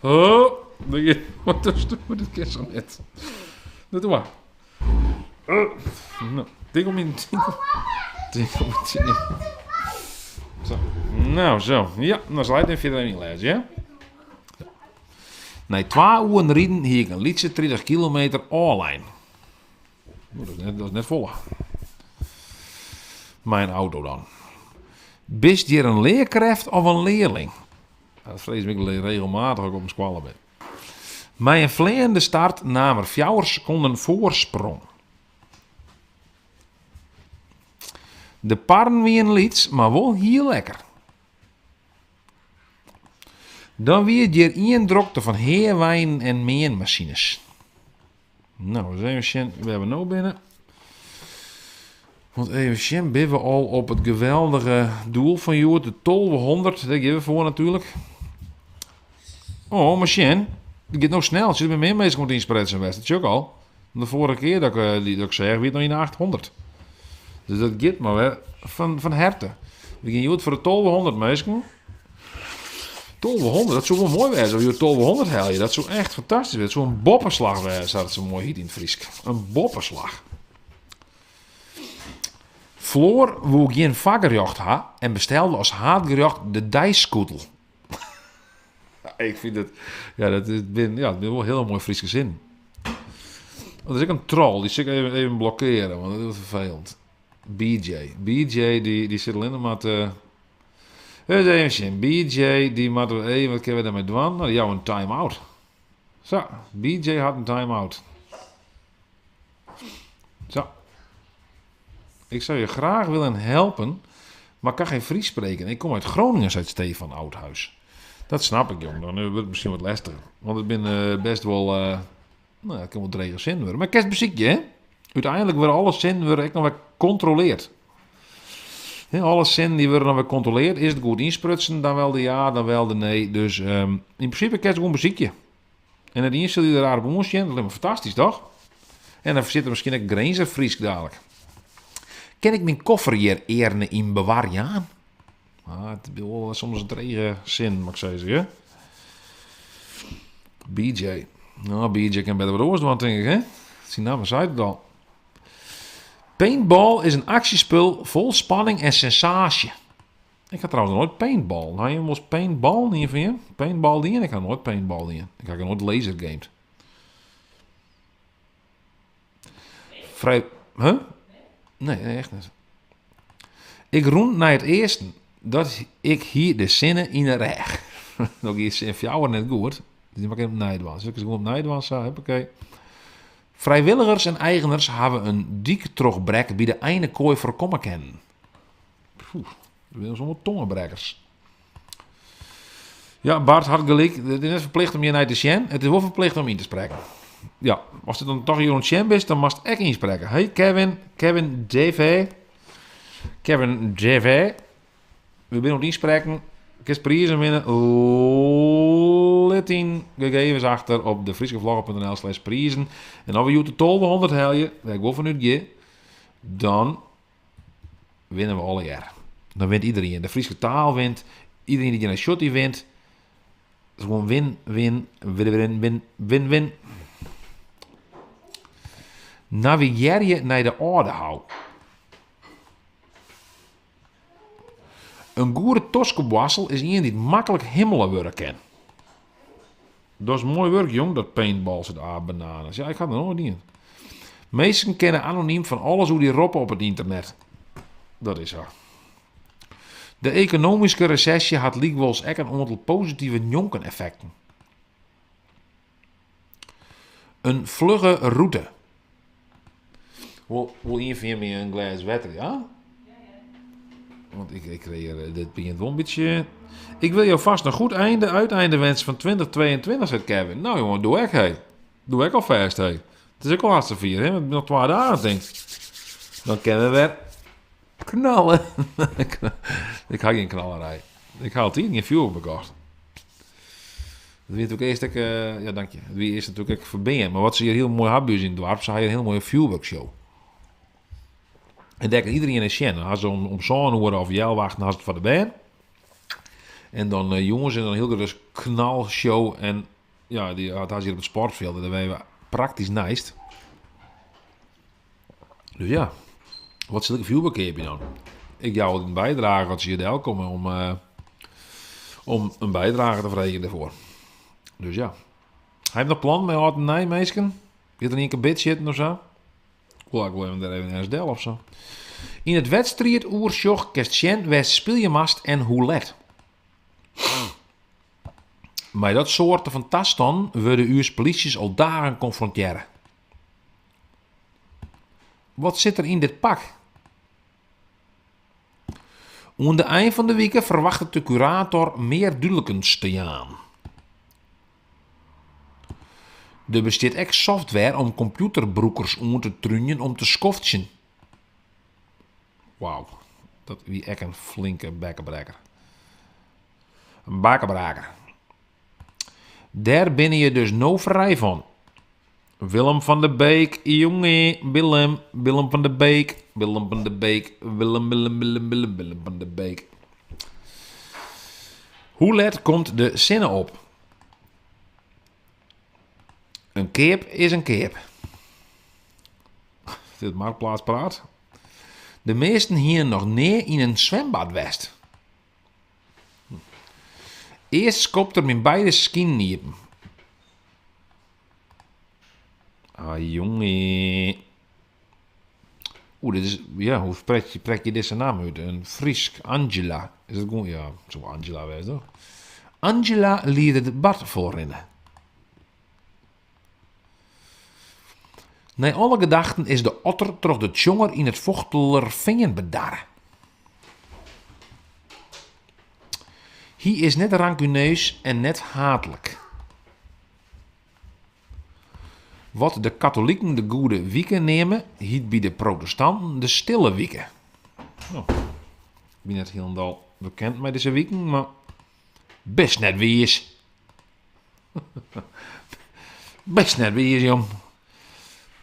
Oh. Wat dochst? Dat kin sa net. Doe mar. Oh. No, tink om myn... Tink om myn... Sa. No, sa. Ja, dan sil ik even fierder even ynlêze, ja? Nei twa oeren riden hie ik in lytse 30 kilometer ôflein. Dat is net, dat is net folle. Mei in auto dan. Bist hjir in learkrêft of in learling? Dat freegje ik my regelmatich as ik op in skoalle bin. Mei in fleanende start naam er fjouwer sekonden foarsprong. De parren wienen lyts, mar wol hiel lekker. Dan wie it hjir ien drokte fan heaweinen en meanmasines. No, ris even sjen wêr we no binne. Want even sjen, binne we al op it geweldige doel fan hjoed, de 1200. Dêr gean we foar natuerlik. Oh, mar sjen, it giet no snel. Der binne mear minsken oan it ynsprekken west, dat sjoch ik al. De foarige kear dat ik, eh, dat ik seach, wie it noch yn de 800. Dus dat giet mar wer fan, fan herte. We gean hjoed foar de 1200 minsken. 1200, dat soe wol moai wêze as we hjoed 1200 helje. Dat soe echt fantastysk wêze. Dat soe in boppeslach wêze, sa't it sa moai hjit yn it Frysk. In boppeslach. Floor woe gjin foargerjocht ha en bestelde as haadgerjocht de deiskûtel. Ik fyn it, ja, dat is, bin, ja, dat binne wol hiele moaie Fryske sinnen. Oh, der is ek in troll, dy sil ik even, even blokkeare, want dat is ferfelend. BJ. BJ, dy, dy sit allinne mar te... Ris even sjen. BJ, dy moatte we even, wat kinne we dêrmei dwaan? No, dy jouwe in time-out. Sa, BJ hat in time-out. Sa. Ik zou je graag willen helpen, maar kan geen Fries spreken. Ik kom uit Groningen, zei Stefan Oudhuis. Dat snap ik, jong. Dan wurdt it miskien wat lestiger. Want it binne bêst wol, uh, no, it kin wol drege sinnen wurde. Mar kinst besykje, hè? Uteinlik wurde alle sinnen wurde ek noch wer kontroleard. Hè, alle sinnen dy wurde noch wer kontroleard. Is it goed ynsprutsen? Dan wel de ja, dan wel de nee. Dus um, yn prinsipe kinst gewoan besykje. En net ien sil dy der raar op oansjen. Dat liket my fantastysk, toch? En dan sit der miskien ek Grinzer Frysk dalik. Kin ik myn koffer hjir earne yn bewar jaan? Ah, it is wol soms in drege sin, moat ik sizze, hè? BJ. No, BJ kin better wat oars dwaan, tink ik, hè? Syn namme seit it al. Paintball is in aksjespul fol spanning en sensaasje. Ik ha trouwens noch noait paintball. Ha jim wolris paintball dien fan jim? Paintball dien? Ik ha noait paintball dien. Ik ha ek noait lasergamed. Frij... Huh? Nee, nee, echt net. Ik rûn nei it easten, dat ik hie de sinne yn 'e rêch. No gie sin fjouwer net goed, dus dy moat ik even opnij dwaan. Sil ik ris gewoan opnij dwaan sa, huppakee. Frijwilligers en eigeners hawwe in dyktrochbrek by de einekoai foarkomme kinnen. Poeh, dat binne soms tongebrekkers. Ja, Bart hat gelyk. It is net ferplicht om hjir nei te sjen. It is wol ferplicht om yn te sprekken. Ja, ast dan toch hjir oan it sjen bist, dan moatst ek ynsprekke. Hey Kevin, Kevin JV. Kevin JV. We binne oan it ynsprekken. Kinst prizen winne. Lit dyn gegevens achter op defryskevlogger.nl slash prizen. En as we hjoed de 1200 helje, wêr't ik wol fan útgean, dan winne we allegear. Dan wint iedereen. De Fryske taal wint. Iedereen dy't hjir nei sjocht, dy wint. It is gewoan win, win, win, win, win, win, win. Navigearje nei de Aldehou. In goede toskeboarstel is ien dy't maklik himmele wurde kin. Dat is moai wurk, jong, dat paintball, seit Aap Bananas. Ja, ik ha it noch noait dien. Minsken kinne anonym fan alles oer dy roppe op it ynternet. Dat is sa. De ekonomyske resesje hat lykwols ek in oantal positive njonkeneffekten. In flugge rûte. Wol, wol ien fan jimme in glês wetter, ja? Want ik, ik kreeg, dit begint wol in bytsje... Ik wil jou vast een goed einde, uiteinde wensen van 2022, seit Kevin. No jongen, doe ek, hé. Doe ek alfêst, hé. It is ek al hartstikke fier, hè? Noch twa dagen, tink ik. Dan kinne we wer knalle. Ik ha gjin knallerij. Ik ha altyd gjin fjoerwurk kocht. Dat wie natuerlik earst ek, ja dank je, dat wie earst natuerlik ek ferbean. Mar wat se hjir hiel moai ha by ús yn it doarp, se ha hjir in hiel moaie fjoerwurkshow. En dêr kin iderien nei sjen. Dan ha se om sân oere of healwei achten ha se it foar de bern. En dan jûns en dan in hiel grutte knalshow. En ja, dy hat se hjir op it sportfjild. En dêr wenje we praktysk neist. Dus ja, wat sil ik fjoerwurk keapje dan? Ik jou altyd in bydrage as se hjir delkomme om, eh, om in bydrage te freegjen dêrfoar. Dus ja. Ha jim noch plannen mei âld en nij, minsken? Giet der ien karbidsjitten of sa? Ik wol wol even dêr even ergens del of sa. Yn it wedstriidoersjoch kinst sjen wêr'tst spylje moatst en hoe let. Mei dat soarte fan tastannen wurde ús polysjes al dagen konfrontearre. Wat sit der yn dit pak? Oan de ein fan de wike ferwachtet de kurator mear dúdlikens te jaan. Der bestiet ek software om kompjûterbrûkers oan te trúnjen om te skoftsjen. Wauw, dat wie ek in flinke bekkebrekker. In bakkebraker. Dêr binne je dus no frij fan. Willem van der Beek, jonge, Willem, Willem van der Beek, Willem van der Beek, Willem, Willem, Willem, Willem, Willem van der Beek. Hoe let komt de sinne op? In keap is in keap. Dit Marktplaatspraat. De measten hiene noch nea yn in swimbad west. Earst skopt er myn beide skinen iepen. Ah, jonge. Oeh, dit is, ja, hoe sprek je, sprek je dizze namme út? In Frysk, Angela. Is dat gewoan, ja, it soe wol Angela wêze, toch? Angela liet it bad folrinne. Nei alle gedachten is de otter troch de tsjonger yn it Fochtelerfean bedarre. Hy is net rankuneus en net haatlik. Wat de katoliken de Goede Wike neame, hyt by de protestanten de Stille Wike. No, ik bin net hielendal bekend mei dizze wiken, mar bist net wiis. Bist net wiis, jong.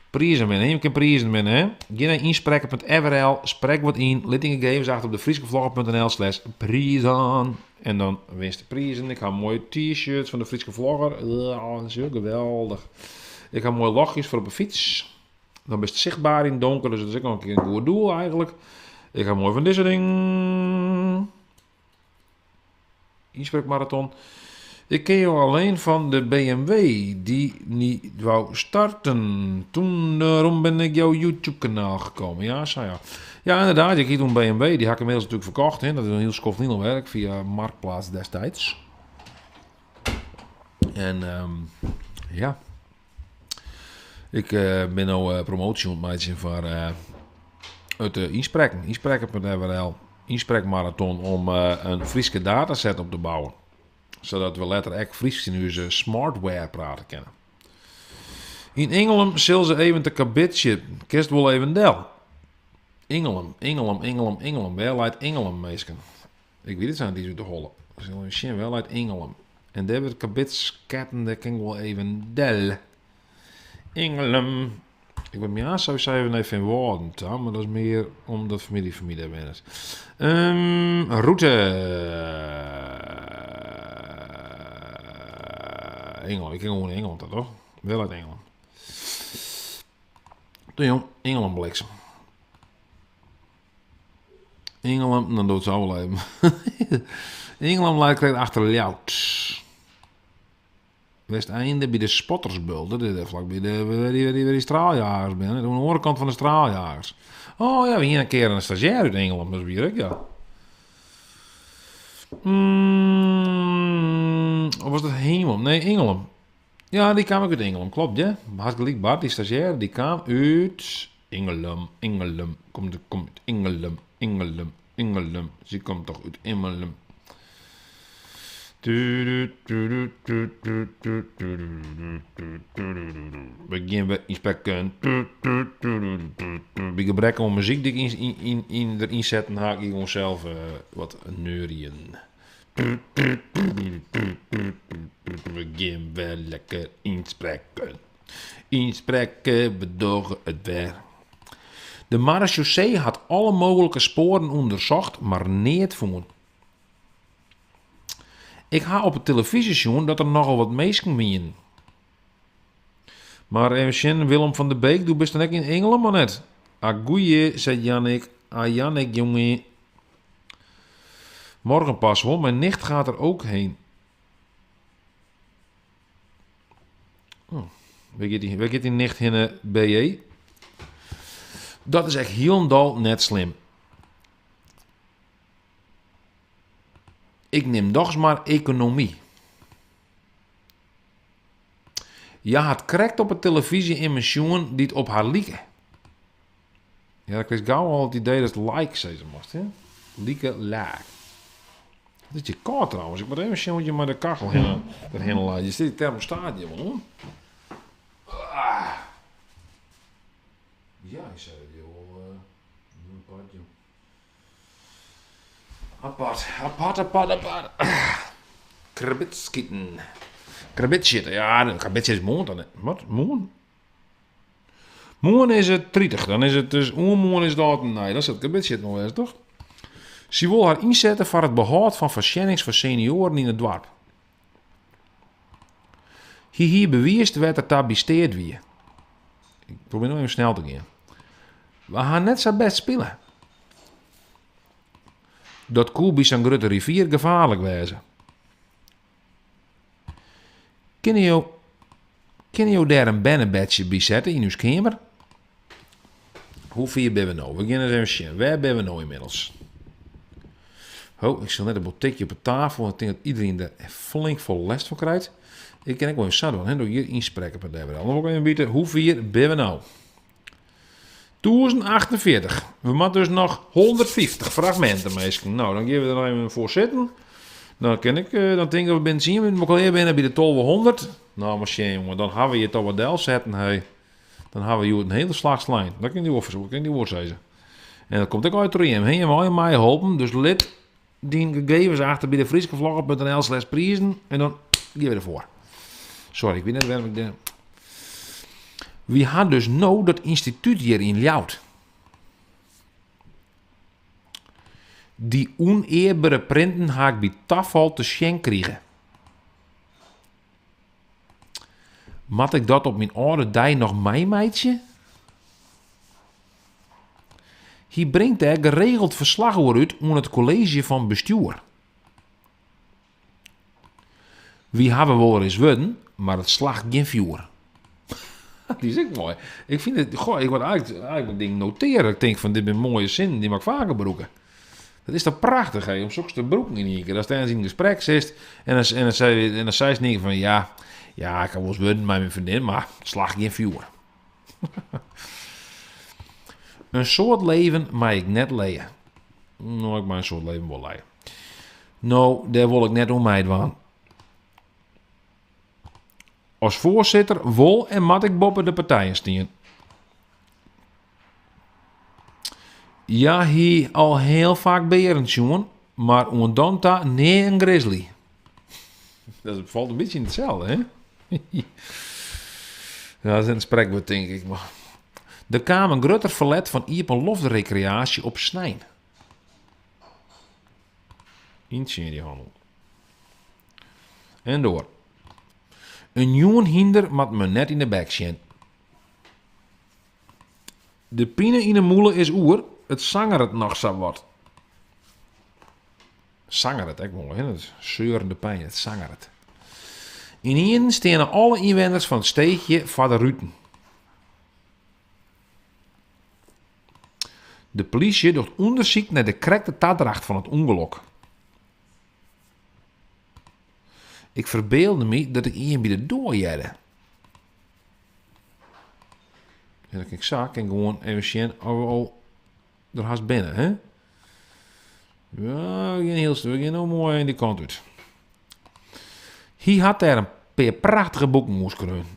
Prizen winne, jim kinne prizen winne, hè? Gean nei ynsprekken.frl, sprek wat yn, lit dyn gegevens achter op de fryskevlogger.nl slash prizen. En dan winst de prizen. Ik ha moaie t-shirts fan de Fryske Vlogger. Ja, dat is hiel geweldich. Ik ha moaie ljochtjes foar op de fyts. Dan bist sichtber yn it donker, dus dat is ek noch in kear in goed doel eigentlik. Ik ha moai fan dizze ding. Ynsprekmaraton. Ik ken jou alleen fan de BMW die niet wou starten. Toen daarom ben ik jouw YouTube kanaal gekomen. Ja, sa ja. Ja, inderdaad, ik hie toen BMW. Die ha ik inmiddels natuerlik ferkocht. Hè. Dat is in hiel skoft lyn alwer, fia Marktplaats destijds. En ja, ik bin no promoasje oan it meitsjen foar it ynsprekken. Ynsprekken.nl, ynsprekmaraton om in Fryske dataset op te bouwen. Sadat we letter ek Frysk yn ús smartware prate kinne. Yn Ingelum sil se even te karbidsjitten. Kinst wol even del. Ingelum, Ingelum, Ingelum, Ingelum. Wêr leit Ingelum, minsken? Ik wit it sa net iens út de holle. We sille even sjen, wêr leit Ingelum? En dêr wurdt karbidsketten, dêr kin ik wol even del. Ingelum. Ik wol moarns sowieso even nei Feanwâlden ta, mar dat is mear omdat famylje fan my dêr wennet. Um, rûte. Ingelum, ik kin gewoan nei Ingelum ta, toch? Wêr leit Ingelum? Doe jong, Ingelum bliksem. Ingelum, dan docht se al wol even. Ingelum leit krekt achter Ljouwert. Westeinde by de Spottersbult, dat is dêr flakby de, wêr dy, wêr dy straaljagers binne. Oan de oare kant fan de straaljagers. Oh ja, we hiene in kear in stazjêr út Ingelum, dat wie ek, ja. Mm, of was dat Hemel? Nee, Ingelum. Ja, dy kaam ek út Ingelum, klopt, ja. Hast gelyk, Bart, dy stazjêr, dy kaam út Ingelum, Ingelum, komt, komt út Ingelum, Ingelum, Ingelum, sy komt toch út Ingelum. We gean wer ynsprekken. By gebrek oan muzyk dy't ik yn, yn, yn, deryn setten ha, ik gewoan sels wat neuriën. We gean wer lekker ynsprekken. Ynsprekke, we dogge it wer. De maresjaussee hat alle mooglike spoaren ûndersocht, mar neat fûn. Ik ha op 'e telefyzje sjoen dat der nochal wat minsken wienen. Mar even sjen, Willem van der Beek, do bist dan ek yn Ingelum of net? Ah goeie, seit Jannik. Ah Jannik, jonge. Morgen pas hoor, mijn nicht gaat er ook heen. Oh, wêr giet dy, wêr giet dyn nicht hinne, BJ? Dat is ek hielendal net slim. Ik nim dochs mar ekonomy. Hja hat krekt op 'e telefyzje immen sjoen dy't op har like. Ja, dan krijst gau al it idee datst like sizze moatst, hè? Like, like. It is hjir kâld trouwens. Ik moat even sjen hoe't je mei de kachel hinne, derhinne leit. Hjir stiet de termostaat hjir wol oan. Ah. Ja, ik sei dat hjir wol uh, apart, joh. Apart, apart, apart, apart. Karbidskiten. Karbidsjitte, ja, karbidsjitte is moarn dan. Wat, moarn? Moarn is it 30, dan is it dus oermoarn is it âld en nij. Dan sil it karbidsjitten wol wêze, toch? Sy wol har ynsette foar it behâld fan foarsjennings foar senioaren yn it doarp. Hy hie bewiisd wêr't er ta by steat wie. Ik probearje no even snel te gean. We ha net sa bêst spile. Dat koe by sa'n grutte rivier gefaarlik wêze. Kinne jo, kinne jo dêr in bernebedsje by sette yn ús keamer? Hoe fier binne we no? We gean ris even sjen. Wêr binne we no ynmiddels? Ho, ik sil net in tikje op de tafel. Ik tink dat iedereen der flink folle lêst fan krijt. Ik kin ek wol even sa dwaan, hè, door hjir ynsprekken per dêr. Dan wol ik even witte, hoe fier binne we no? 1048. We moatte dus noch 150 fragminten, minsken. No, dan gean we der noch even foar sitten. Dan kin ik, eh, dan tink ik dat we binnen 10 minuten wol klear binne by de 1200. Nou, mar sjen, jongen, dan hawwe we hjir toch wat delsetten, hey. Dan hawwe we hjoed in hiele slach slein. Dat kin ik dy wol, kin ik dy wol sizze. En dat komt ek út troch jim. Hè, jim my holpen, dus lit dyn gegevens achter by de fryskevlogger.nl slash prizen en dan gean we derfoar. Sorry, ik wit net wêrom ik de... Wy ha dus no dat ynstitút hjir yn Ljouwert. Dy ûnearbere printen ha ik by tafal te sjen krige. Moat ik dat op myn âlde dei noch meimeitsje? Hy bringt dêr geregeld ferslach oer út oan it kolleezje fan bestjoer. Wy hawwe wolris wurden, mar it slacht gjin fjoer. Dy is ek moai. Ik fyn it, goh, ik moat eigentlik, eigentlik myn ding notearje. Ik tink fan dit binne moaie sinnen, dy moat ik faker brûke. Dat is toch prachtich hè, om soks te brûken yn ien kear. Ast ergens yn in gesprek sitst en dan, en dan, sei, en dan seist yn ien kear fan ja, ja, ik ha wolris wurden mei myn freondin, mar it slacht gjin fjoer. In soad leven mei ik net lije. No, ik mei in soad leven wol lije. No, dêr wol ik net oan meidwaan. As foarsitter wol en moat ik boppe de partijen stean. Hja hie al hiel faak bearen sjoen, mar oant dan ta nea in grizzly. Dat falt in bytsje yn itselde, hè? Ja, dat is in sprekwurd, tink ik. Mar der kaam in grutter ferlet fan iepenloftrekreaasje op snein. Yntsjinje dy hannel. En door. In jûn hynder moat men net yn 'e bek sjen. De pine yn 'e mûle is oer, it sangeret noch sa wat. Sangeret, ek moai, hè? Dat seurende pyn, it sangeret. Ynienen steane alle ynwenners fan it steechje foar de ruten. De polysje docht ûndersyk nei de krekte tadracht fan it ûngelok. Ik ferbeelde my dat ik ien by de doar hearde. En dan kin ik sa, kin gewoan even sjen oft we al der hast binne, hè? Ja, we gean hiel we gean no moai yn dy kant út. Hy hat dêr in pear prachtige boeken oer skreaun.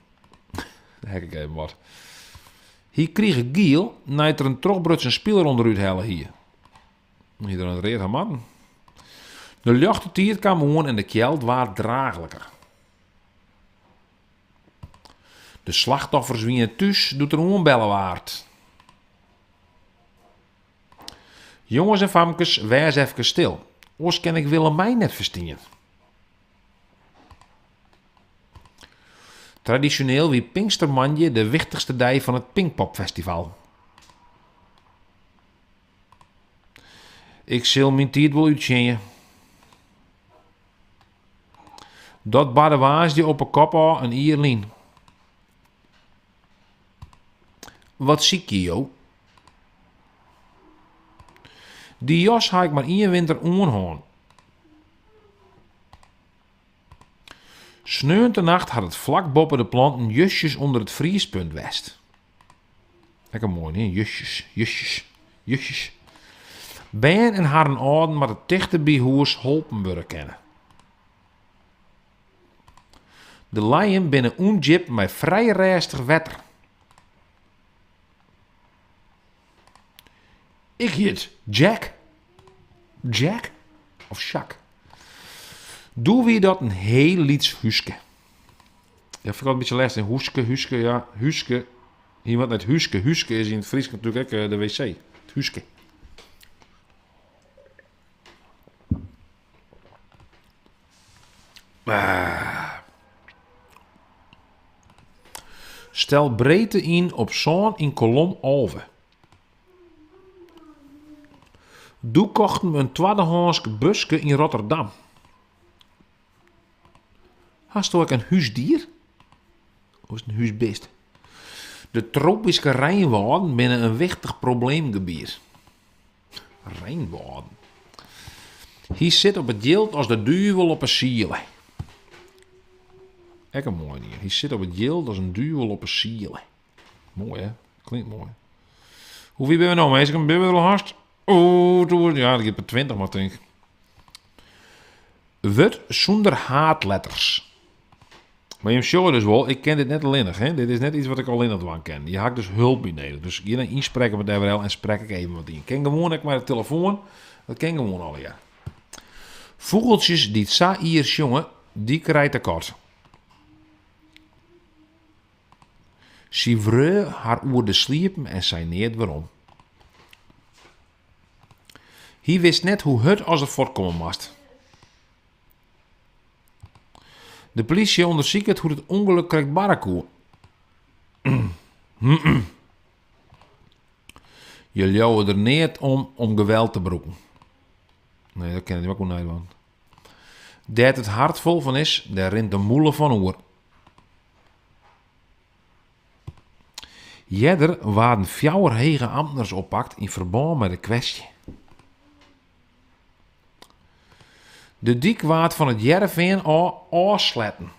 Dêr ha ik even wat. Hy krige giel nei't er in trochbrutsen spiler ûnderút helle hie. Hie er in read ha moatten. De ljochte tiid kaam oan en de kjeld waard draachliker. De slachtoffers wiene thús doe't der oanbelle waard. Jonges en famkes, wês efkes stil, oars kin ik Willemijn net ferstean. Tradisjoneel wie Pinkstermoandei de wichtichste dei fan it Pinkpopfestival. Ik sil myn tiid wol úttsjinje. Dat barde woansdei op 'e kop ôf in jier lyn. Wat sykje jo? Dy jas ha ik mar ien winter oanhân. Sneontenacht hat it flak boppe de planten justjes ûnder it friespunt west. Ek in moai, nee, justjes, justjes, justjes. Bern en harren âlden moatte tichter by hûs holpen wurde kinne. De Leien binne ûndjip mei frij rêstich wetter. Ik hjit Jack. Jack of Jacques? Doe wie dat in heel lyts húske. Ja, vind ik altijd een beetje lêstich. Húske, húske, ja, húske. Hier wat net húske. Húske is yn it Frysk natuerlik ek eh, de wc. It húske. Ah. Stel breedte yn op sân yn kolom 11. Doe kochten we in twaddehânsk buske yn Rotterdam. Hasto ek in húsdier? Of is it in húsbist? De tropyske reinwâlden binne in wichtich probleemgebiet. Reinwâlden. Hy sit op it jild as de duvel op 'e siele. Ek in moai ding. Hy sit op it jild as in duvel op 'e siele. Moai hè? Klinkt moai. Hoe fier binne we no minsken? Binne we der al hast? Oeh, toer. Ja, dat giet per 20 mar tink. Wurd sûnder haadletters. Mar jim sjogge dus wol, ik kin dit net allinnich. Hè? Dit is net iets wat ik allinnich dwaan kin. Hjir ha ik dus hulp by nedich. Dus gean nei ynsprekken met FRL en sprek ik even wat yn. Kin gewoan ek mei de telefoan. Dat kin gewoan allegear. Fûgeltsjes dy't sa ier sjonge, dy krijt de kat. Sy wreau har oer de sliepen en sei neat werom. Hy wist net hoe hurd as er fuortkomme moast. De plysje ûndersiket hoe't it ûngelok krekt barre koe. Je leauwe der neat om om geweld te brûken. Nee, dat kin ik ek wol neidwaan. Dêr't it hart fol fan is, dêr rint de mûle fan oer. Earder waarden fjouwer hege amtners oppakt yn ferbân mei de kwestje. De dyk waard fan It Hearrenfean ôf ôfsletten.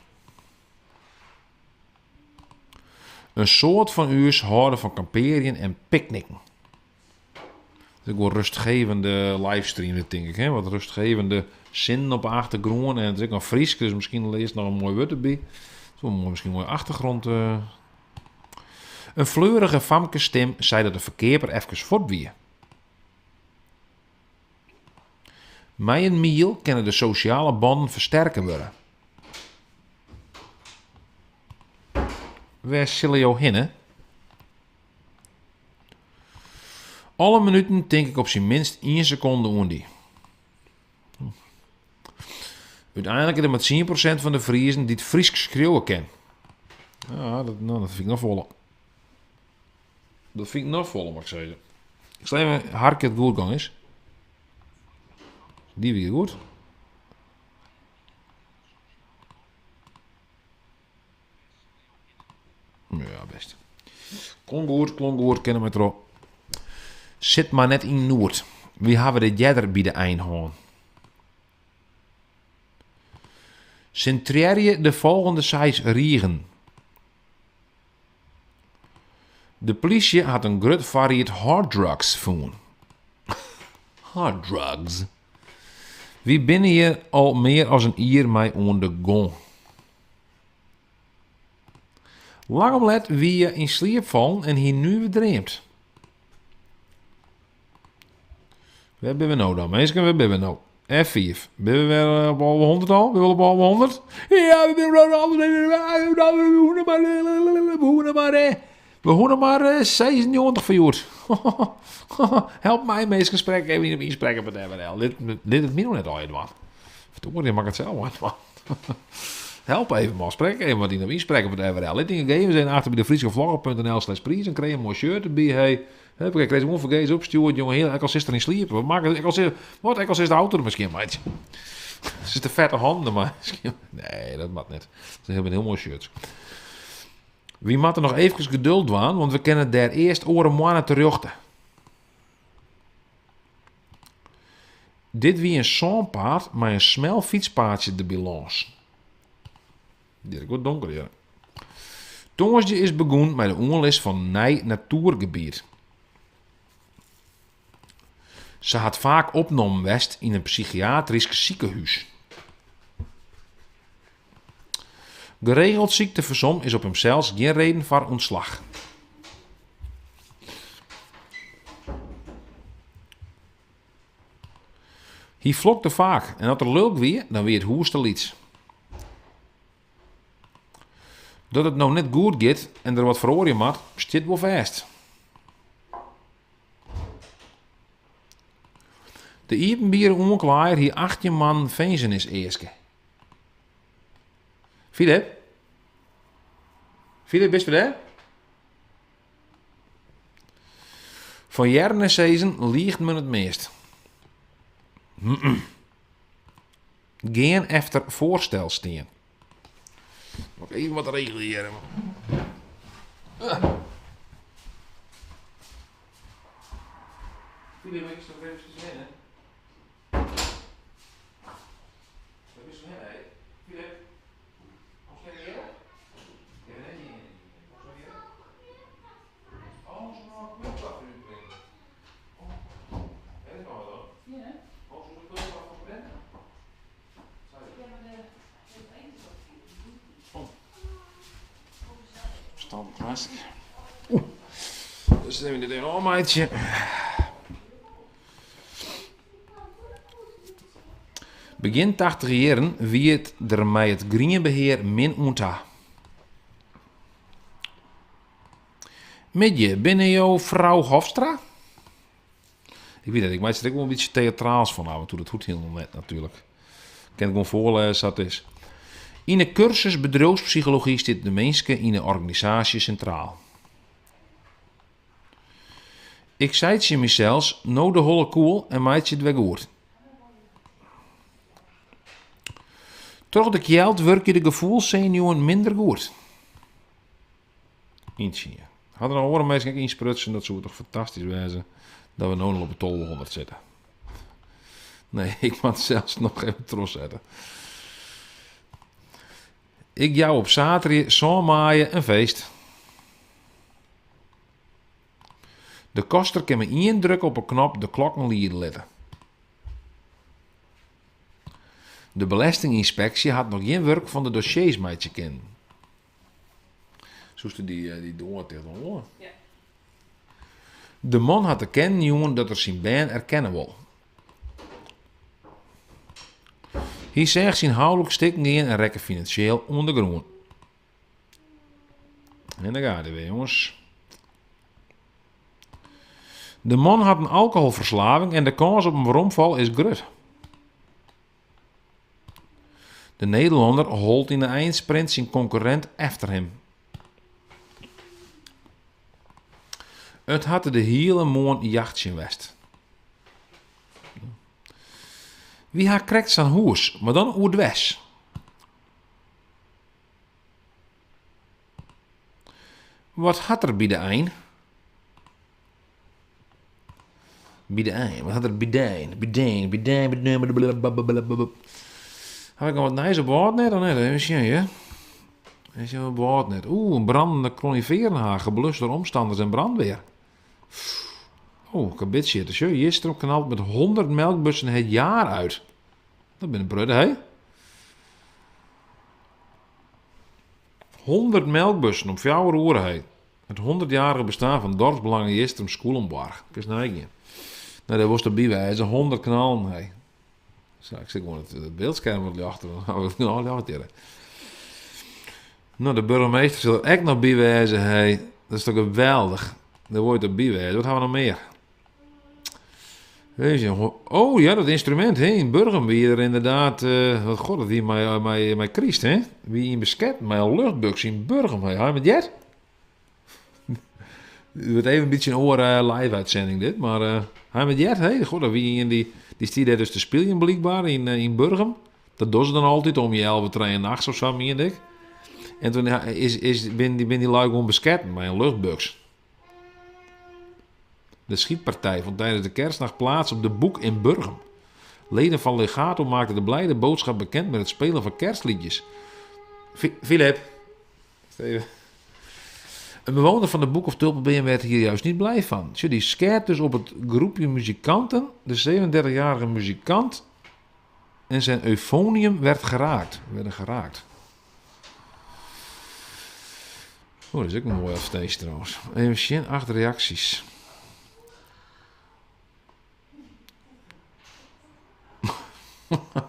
In soad fan ús hâlde fan kampearjen en picknicken. Dat is ek wol rustgevende livestream, dit tink ik. Hè? Wat rustgevende sinnen op de achtergrûn. En it is ek noch Frysk, dus miskien learst noch in moai wurd derby. It is wol moai, miskien in moaie achtergrond. Eh. In fleurige famkesstim sei dat de ferkeaper efkes fuort wie. Mei in miel kinne de sosjale bannen fersterke wurde. Wêr sille jo hinne? Alle minuten tink ik op syn minst ien sekonde oan dy. Uteinlik is der mar 10% fan de Friezen dy't Frysk skriuwe kin. Ja, dat, no, dat fyn ik noch folle. Dat fyn ik noch folle, moat ik sizze. Ik sil even harkje it goed gong is. Dy wie goed. Ja, best. Klonk goed, klonk goed, kinne we troch. Sit mar net yn noed. Wy hawwe dit earder by de ein hân. Sintrearje de folgjende seis rigen. De plysje hat in grut foarried harddrugs fûn. Harddrugs. Wy binne hjir al mear as in jier mei oan de gong. Lang om let wie hja yn sliep fallen en hie nuver dreamd. Wêr binne we no dan, minsken? Wêr binne we no? F5. Binne we wer op 1100 al? Binne we al op 1100? Ja, we binne op 1100. We hoege mar, we hoege mar 96 foar hjoed. Help my minsken, sprek even yn op ynsprekken.nl. Lit, lit it my no net allegear dwaan. Verdorie, mag ik het zelf maar Help even man, sprek even wat yn op ynsprekken.nl. Lit dyn gegevens even achter by de frieskevlogger.nl/priis en krij in moai shirt derby. Hey. Huppakee, krij se gewoan fergees opstjoerd, jonge hear. Ek al sitst der yn sliep. Wat makket, ek al sit, wat, ek al sitst de auto der miskien mei. Sit de fette hannen der mei. Nee, dat moat net. Dat is hiel moai shirts. Wy moatte noch eefkes geduld dwaan, want we kinne dêr earst oare moanne terjochte. Dit wie in sânpaad mei in smel fytspaadsje derby lâns. Dit is goed donker hjir. Tongersdei is begûn mei de oanlis fan nij natoergebiet. Se hat faak opnommen west yn in psychiatrysk sikehûs. Geregeld syktefersom is op himsels gjin reden foar ûntslach. Hy flokte faak en as er lulk wie, dan wie it hûs te lyts. Dat it no net goed giet en der wat feroarje moat, stiet wol fêst. De iepenbiere oanklaaier hie 18 moannen finzenis easke. Filip? Filip, bist dêr? Fan hearren en sizzen liicht men it meast. Gean efter foarstel stean. Moat ik even wat regelje hjir. Filip, ik sta even hinne. Wêr bist hinne, hé? Filip? Komst even hjir? Ja, nee, nee, nee. Komst even hjir? Oh, ze nog een kuilkap útbringe. Oh, hè, dat kan wel dan.
Ja.
Oh, ze een kuilkap van brengen?
Ja, maar de het is ook
Oh. Stand hartstikke. Oeh. Dus even dit even ôfmeitsje. Begjin tachtiger jierren wie it der mei it grienbehear min oan ta. Middei, binne jo frou Hofstra? Ik wit net, ik meitsje der ek wol in bytsje teatraals fan af en toe. Dat hoecht hielendal net natuerlik. Ik kin it gewoan foarlêze sa't it is. Yn 'e kursus bedriuwspsychology stiet de minske yn 'e organisaasje sintraal. Ik sei tsjin mysels, no de holle koel en meitsje it wer goed. Troch de kjeld wurkje de gefoelssenuwen minder goed. Yntsjinje. Ha der noch oare minsken ek ynsprutsen? Dat soe toch fantastysk wêze dat we no al op de 1200 sitte. Nee, ik moat sels noch even trochsette. Ik jou op saterdei sân maaie in feest. De koster kin mei ien druk op 'e knop de klokken liede litte. De belestingynspeksje hat noch gjin wurk fan de dossiers meitsje kinnen. Soest dy, dy doar ticht dwaan?
Ja.
De man hat te kennen jûn dat er syn bern erkenne wol. Hy seach syn houlik stikken gean en rekke finansjeel oan de grûn. En dêr gaat hij wer, jongens. De man hat in alkoholferslaving en de kâns op in weromfal is grut. De Nederlanner hold yn de einsprint syn konkurrint efter him. It hat de hiele moarn jachtsjen west. Wy ha krekt sa'n hûs, mar dan oerdwers. Wat hat er by de ein? By de ein, wat hat er by de ein? By de ein, by de ein, by de ein, blablabla. Ha ik noch wat nijs op Wâldnet of net? Even sjen, ja. Even sjen op Wâldnet. Oeh, in brandende coniferenhaag, geblust door omstanders en brandweer. Oh, kabitsje. Sjoch, Jistrum knalt met 100 melkbussen het jaar uit. Dat binne in protte, hè? 100 melkbussen op 4 oeren, hè. Het 100-jarige bestaan van dorpsbelangen Jistrum Skûlenboarch. Kinst neigean. Nou, dêr wolst derby wêze. 100 knallen, hè. Sa, ik sit gewoan it byldskerm wat ljochter, dan hawwe we it genôch ljocht hjir. No, de burgemeester sil der ek noch by wêze, hé. Dat is toch geweldich. Dêr wol je toch by wêze. Wat hawwe we noch mear? Even sjen. Oh ja, dat ynstrumint, hè. Yn Burgum wie der ynderdaad, wat god, dat wie mei, mei, mei kryst, hè. Wie ien besketten mei in luchtbuks yn Burgum, hè. Ha je it heard? Het wordt even een beetje een oare live-uitzending dit, maar ha je it heard, hè? God, dat wie ien dy, dy stie dêr dus te spyljen blykber yn, yn Burgum. Dat dogge se dan altyd om healwei trijen nachts of sa, miende ik. En toen is, is, bin, bin dy lui gewoan besketten mei in luchtbuks. De schietpartij vond tijdens de kerstnacht plaats op de Boek in Burgum. Leden van Legato maakten de blijde boodschap bekend met het spelen van kerstliedjes. Philip. Even. Een bewoner van de Boek of Tulpenbeam werd hier juist niet blij van. Sjoch, dy skeat dus op it groepje muzikanten. De 37-jarige muzikant en zijn euphonium werd geraakt. Werden geraakt. Oh, dat is ek in moaie advertinsje trouwens. Even sjen, 8 reaksjes.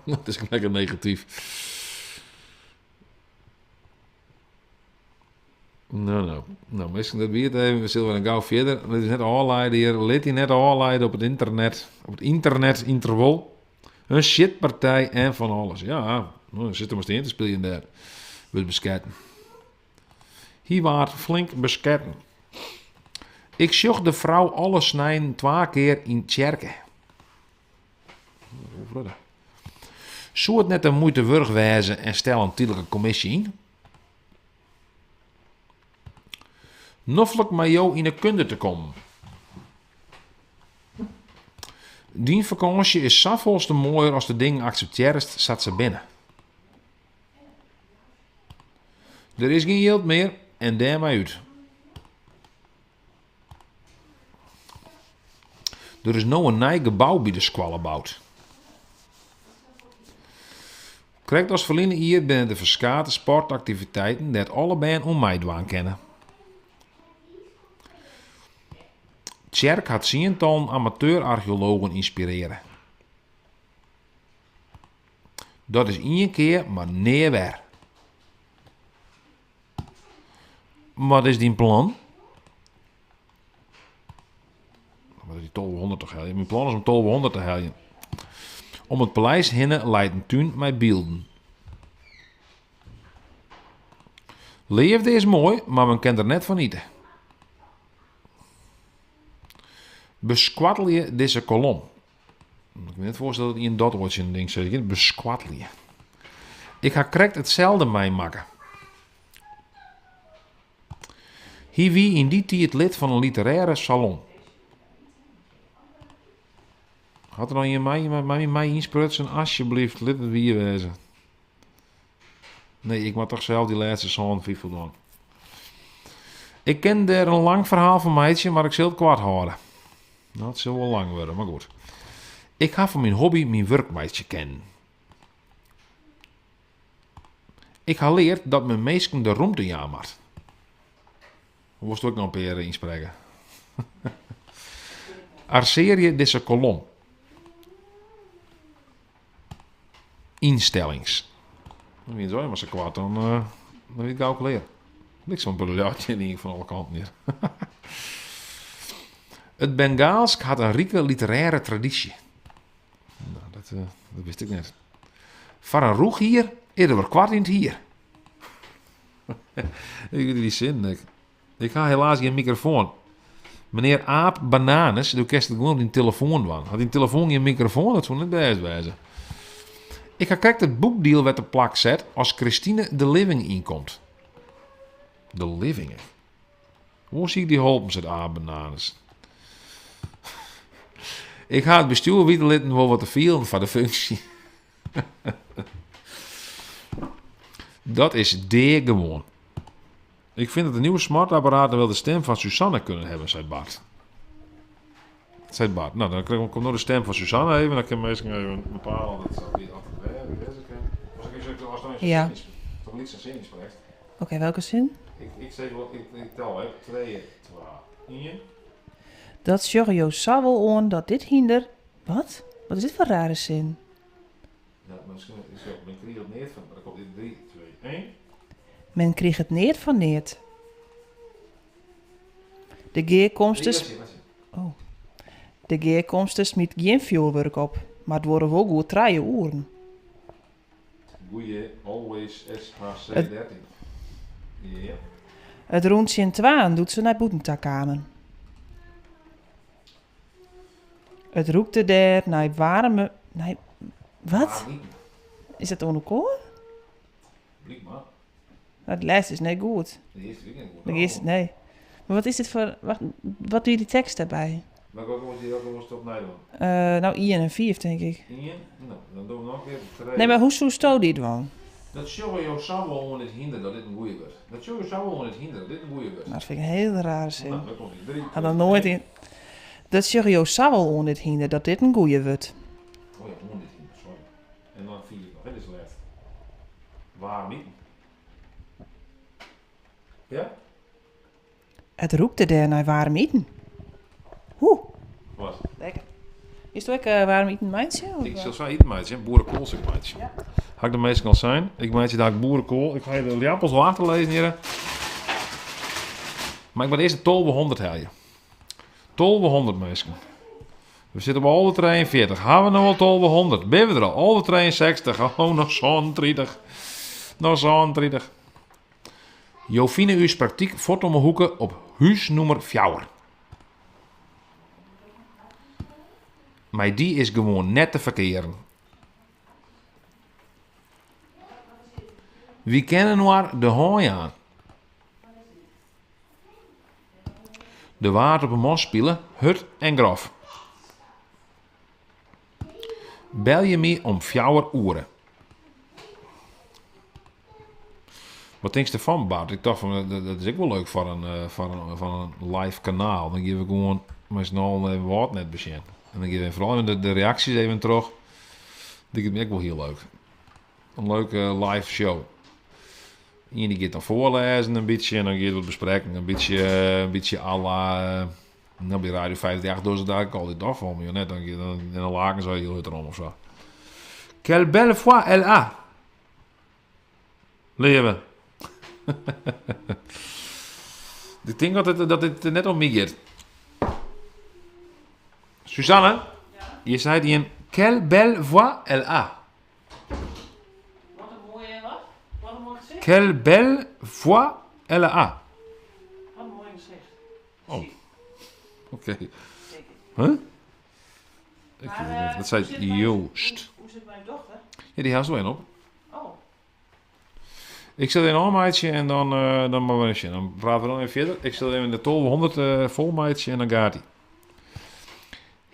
Dat is lekker negatyf. No, no. No, minsken, dat wie it even. We sille wer in gau fierder. Lit ús net ôfleide hjir. Lit dy net ôfleide op it ynternet. Op it ynternet, ynterwol. In sjitpartij en fan alles. Ja, no, sit der mar stean te spyljen dêr. Wurdt besketten. Hy waard flink besketten. Ik sjoch de frou alle sneinen twa kear yn tsjerke. Soe it net de muoite wurdich wêze en stel in tydlike kommisje yn? Noflik mei jo yn 'e kunde te kommen. Dyn fakânsje is safolste moaier ast de dingen akseptearrest sa't se binne. Der is gjin jild mear en dêrmei út. Der is no in nij gebou by de skoalle boud. Krekt as ferline jier binne der ferskate sportaktiviteiten dêr't alle bern oan meidwaan kinne. Tsjerk hat tsientallen amateurarcheologen ynspirearre. Dat is ien kear mar nea wer. Wat is dyn plan? Wat is dy tolvehûndert te heljen? Myn plan is om tolvehûndert te heljen. Om it paleis hinne leit in tún mei bylden. Leafde is moai, mar men kin der net fan ite. Beskoattelje dizze kolom. Ik kin my net foarstelle dat ien dat oait tsjin in ding sizze kin. Beskoattelje. Ik ha krekt itselde meimakke. Hy wie yn dy tiid lid fan in literêre salon. Hat der noch ien mei, mei my ynsprutsen? Asjebleaft, lit it wier wêze. Nee, ik moat toch sels dy lêste sânenfyftich dwaan. Ik kin dêr in lang ferhaal fan meitsje, mar ik sil it koart hâlde. No, it sil wol lang wurde, mar goed. Ik ha fan myn hobby myn wurk meitsje kinnen. Ik ha leard dat men minsken de rûmte jaan moat. Wolst ek noch in pear ynsprekke? Arsearje dizze kolom. Ynstellings. Dan wie it allegear mar sa koart, dan dan wie it gau klear. Bliksem op in yn fan alle kanten hjir. It Bengaalsk hat in rike literêre tradysje. No, dat, uh, dat wist ik net. Foar in rûch hier is der wer koart yn it hier. ik die sin, ik. Ik ha helaas gjin mikrofoan. Menear Aap Bananes, do kinst it gewoan op dyn telefoan dwaan. Hat dyn telefoan gjin mikrofoan? Dat soe net bêst wêze. Ik ha krekt it boekdiel wer te plak set as Christine de living ynkomt. De living? Oars hie ik dy holpen, seit Aap Bananes. Ik ha it bestjoer witte litten wol wat te fielen foar de funksje. Dat is deagewoan. Ik vind dat de nieuwe smartapparaten wel de stem van Suzanne kunnen hebben, zei Bart. Zei Bart. Nou, dan komt no de stem fan Suzanne even. Dan kinne minsken even bepale dat dat wie altijd wêze kin. As ik as dan
Ja.
Toch lyts in sin ynsprekt.
Oké, welke sin?
Ik, ik zeg wel, ik, ik tel even. 2, 2, 1.
Dat sjogge jo sa wol oan dat dit hynder. Wat? Wat is dit foar rare sin?
Zo, men kriget neat fan. Dan komt dit 3, 2, 1.
Men kriget neat fan neat. De gearkomste, oh. De gearkomste smiet gjin fjoerwurk op, mar duorre wol goed trije oeren.
Goeie, always SHC 13. Ja.
It rûn tsjin twaen doe't se nei bûten ta kamen. It rûkte dêr nei waarme, nei, wat? Is dat oan elkoar?
Blykber.
Nou, de lêste is net goed.
De earste wie net goed.
De earste, nee. Mar wat is dit foar, wacht, wat wie dy tekst dêrby?
Welke moast je, welke moast opnij dwaan?
Nou, ien en fiif, tink ik.
Ien? No, dan dogge we noch in kear. Trije.
Nee, mar hoe soesto dy dwaan?
Dat sjogge jo sa wol oan dit hynder dat dit in goeie wurdt. Dat sjogge jo sa wol oan dit hynder dat dit in goeie wurdt.
Nou, dat fyn ik in hiele rare sin.
No, dêr komt ie. Drie,
Hat noch noait
twee,
ien. Dat sjogge jo sa wol oan dit hynder dat dit in goeie wurdt.
Oh ja, oan dit hynder, sorry. En dan fiif noch, hè, dizze lêste. Waarm iten. Ja?
It rûkte dêr nei waarm iten. Hoe.
Wat?
Lekker. Kinsto ek waarm iten meitsje? Of?
Ik sil sa iten meitsje, boerekoal sil ik meitsje.
Ja.
Ha ik de minsken al sein? Ik meitsje dalik boerekoal. Ik ha de ljappels al achterlizzen hjir. Mar ik moat earst de 1200 helje. 1200 minsken. We sitte op 1143. Ha we no al 1200? Binne we der al? 1163. Oh, noch 37. Noch 37. Jo fine ús praktyk fuort om 'e hoeke op húsnûmer fjouwer. Mei dy is gewoan net te ferkearen. Wy kinne inoar de hân jaan. Der waard op 'e man spile, hurd en grof. Belje my om fjouwer oere. Wat tinkst derfan, Bart? Ik tocht fan, dat is ek wol leuk foar in, eh, foar in, foar in live kanaal. Dan gean we gewoan mei syn allen even Wâldnet besjen. En dan gean we foaral even de reaksjes even troch. Liket my ek wol hiel leuk. In leuke live show. Ien dy giet dan foarlêzen in bytsje en dan giet wat besprekken. In bytsje, in bytsje à la, no by Radio 538 dogge se dat ek altyd toch foar my, of net? Dan giet dan, en dan laken se hiel hurd derom of sa. Quelle belle voix elle a! Leave. Ik tink altyd dat dit net om my giet. Suzanne, je seit ien, quelle belle voix elle a.
Wat in moaie wat? Wat in moai gesicht.
Quelle belle voix elle a.
Wat in moai gesicht.
Oh. Oké. Huh? Ik weet het niet. Wat seit Joost?
Hoe sit myn dochter?
Ja, dy hast wol in op.
Oh.
Ik sil even ôfmeitsje en dan, uh, dan moatte we even sjen. Dan prate we dan even fierder. Ik sil even de 1200 uh, folmeitsje en dan gaat hy.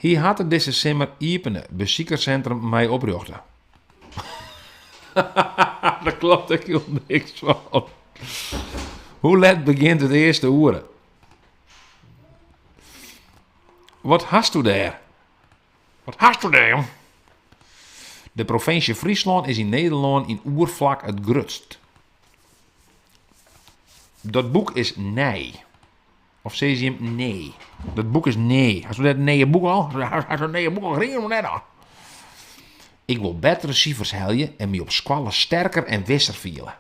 Hy hat it dizze simmer iepene besikerssintrum mei oprjochte. Dêr kloppet ek hiel niks fan. Hoe let begjint it earste oere? Wat hasto dêr? Wat hasto dêr, jong? De provinsje Fryslân is yn Nederlân yn oerflak it grutst. Dat boek is nij. Of sizze jim nee? Dat boek is nee. Hasto dat nije boek al? Hast dat nije boek al krigen of net al? Ik wol bettere sifers helje en my op skoalle sterker en wisser fiele.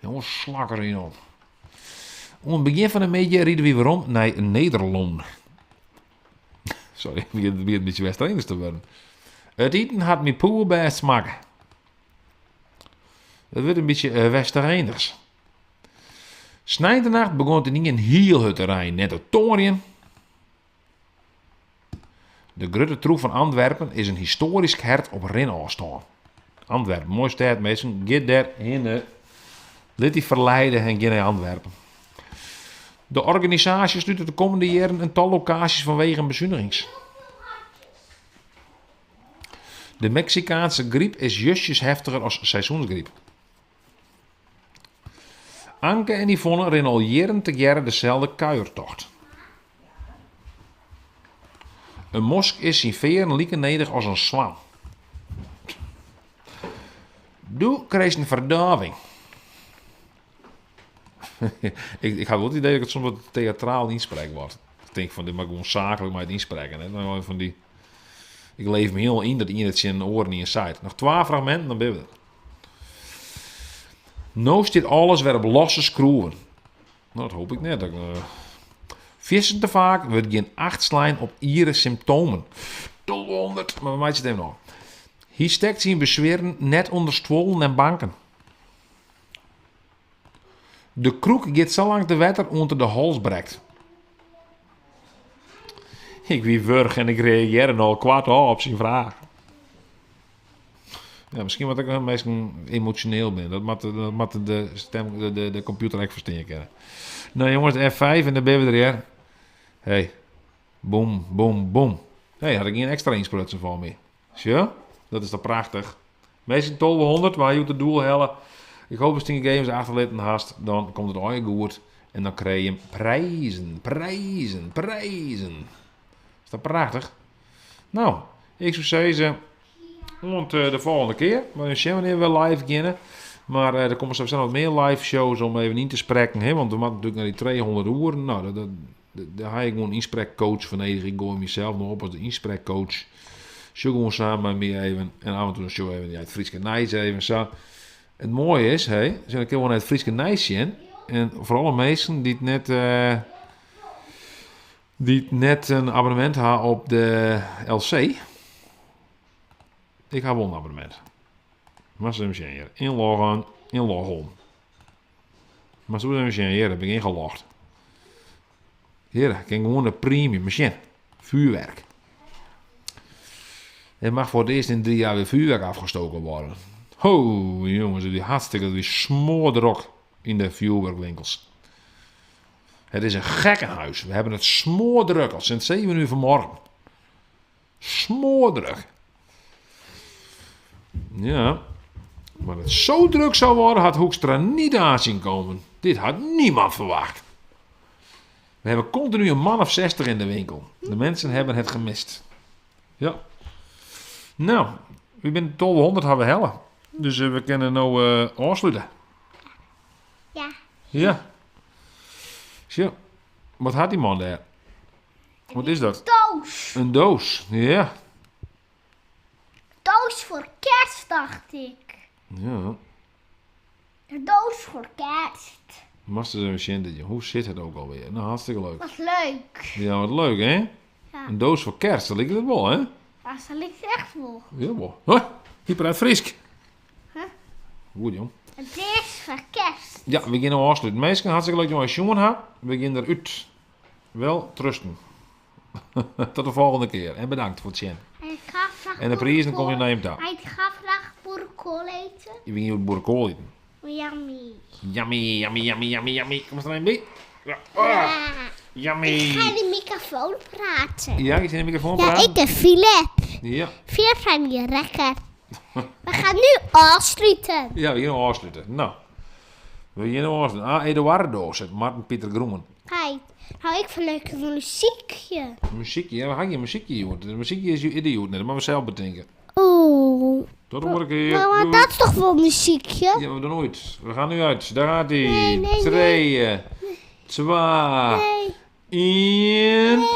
Jonges, slakker yn op. Oan it begjin fan de middei ride wy werom nei Nederlân. Sorry, it begjint in bytsje Westereenders te wurden. It iten hat my poerbêst smakke. It wurdt in bytsje eh, Westereenders. Sneintenacht begûn it ynienen hiel hurd te reinen en te tongerjen. De Grutte Troef fan Antwerpen is in histoarysk hert op rinôfstân. Antwerpen, moaie stêd minsken, gean dêr hinne. Lit dy ferleide en gean nei Antwerpen. De organisaasje slút de kommende jierren in tal lokaasjes fanwegen besunigings. De Meksikaanske gryp is justjes heftiger as seizoensgryp. Anke en Yvonne rinne al jierren tegearre deselde kuiertocht. In mosk is syn fearren like nedich as in swan. Do krijst in ferdôving. Ik, ik ha wol it idee dat ik it soms wat teatraal ynsprek wat. Ik tink fan dit moat gewoan saaklik mei it ynsprekken. Net fan dy. Ik leef my hielendal yn dat ien it tsjin in oaren ien seit. Noch twa fragminten, dan binne we der. No stiet alles wer op losse skroeven. No, dat hoop ik net. Fierstente faak wurdt gjin acht slein op iere symptomen. 1200, mar we meitsje it even ôf. Hy stekt syn beswieren net ûnder stuollen en banken. De krûk giet sa lang te wetter oant er de hals brekt. Ik wie wurch en ik reagearre nochal koart ôf op syn fraach. Ja, miskien wat ik in minsken emosjoneel bin. Dat moat, dat moat de, stem, de, de, de computer ek ferstean kinne. Nou jonges, F5 en dan binne we der hear. Hey, boem, boem, boem. Hey, had ik gjin ekstra ynsprutsen foar my. Sjoch, dat is toch prachtich. Minsken 1200, wa hjoed it doel helle. Ik hoop datst dyn gegevens achterlitten hast. Dan komt it allegear goed. En dan krije jim prijzen, prijzen, prijzen. Is dat prachtich? Nou, ik soe sizze, oant eh, de folgjende kear. We sjen wannear we live geane. Mar eh, der komme sowieso noch mear live shows om even yn te sprekken. Hè? Want we moatte natuerlik nei dy 300 oeren. Nou, dat, dat, Dêr ha ik gewoan in ynsprekcoach foar nedich. Ik goai mysels no op as de ynsprekcoach. Sjoch gewoan samen mei my even. En af en toe dan sjoch even ja, it Fryske nijs even sa. It moaie is, hé, se kinne gewoan nei it Fryske nijs sjen. En foar alle minsken dy't net, eh, dy't net in abonnemint ha op de LC. Ik ha wol in abonnemint. Moatst even sjen hjir. Ynloggen, ynloggen. Moatst even sjen, hjir bin ik yngelogd. Hjir, ik kin gewoan de premium, mar sjen. Vuurwerk. Er mag voor het eerst in 3 jaar weer vuurwerk afgestoken worden. Ho, jongens, het is hartstikke, het is smoordrok in de vuurwerkwinkels. Het is een gekkenhuis. We hebben het smoordruk al sinds 7 uur vanmorgen. Smoordruk. Ja, maar het zo druk zou worden had Hoekstra niet aan zien komen. Dit had niemand verwacht. We hebben continu een man of 60 in de winkel. De mensen hebben het gemist. Ja. Nou, we binne 1200 ha we helle. Dus eh, we kinne no uh, ôfslute.
Ja.
Ja. Sjoch, wat hat dy man dêr? Wat is dat?
Doos.
In doos, ja.
Doos voor kerst, dacht ik.
Ja.
De doos voor kerst.
Moatst ris even sjen, dit, hoe sit it ook alweer? Nou, hartstikke leuk.
Wat leuk.
Ja, wat leuk, hè?
Ja.
In doos foar kerst, dat liket it wol, hè?
Ja, dat liket echt wol.
Ja, wol. Huh? Hy praat Frysk.
Huh?
Goed, jong.
Het is voor kerst.
Ja, we gean no ôfsluten. Minsken, hartstikke leuk dat jo sjoen ha. We gean derút. Wel trusten. Tot de volgende kear en bedankt foar it sjen.
En ik ga graag
En de prizen komme
boerenkool-
nei jim ta.
Ik ga graag boerenkool eten.
Je wilt hjoed boerenkool iten.
Yummy.
Yummy, yummy, yummy, yummy, yummy. Kom der even by. Ja. Ah,
Ja.
yummy.
Ik ga in de microfoon praten.
Ja, ik in de microfoon
Ja,
praten.
ik en Philip.
Ja.
Philip zijn hier lekker. We gaan nu afsluiten.
Ja, we gaan ôfslute. Nou, we gaan ôfslute. Ah, Eduardo, seit Martin Pieter Groen.
Kijk, nou ik vind leuk een muziekje.
Muziekje, ja, we gaan geen muziekje, joh. De muziekje is je idioot net, dat moatte we sels betinke.
Oeh.
Tot de volgende keer.
Maar, maar
Doei.
dat is toch wel muziekje?
Ja, we doen nooit. We gaan nu uit. Daar gaat hij.
Nee, nee, nee.
3, 2,
Nee.
1.
Nee.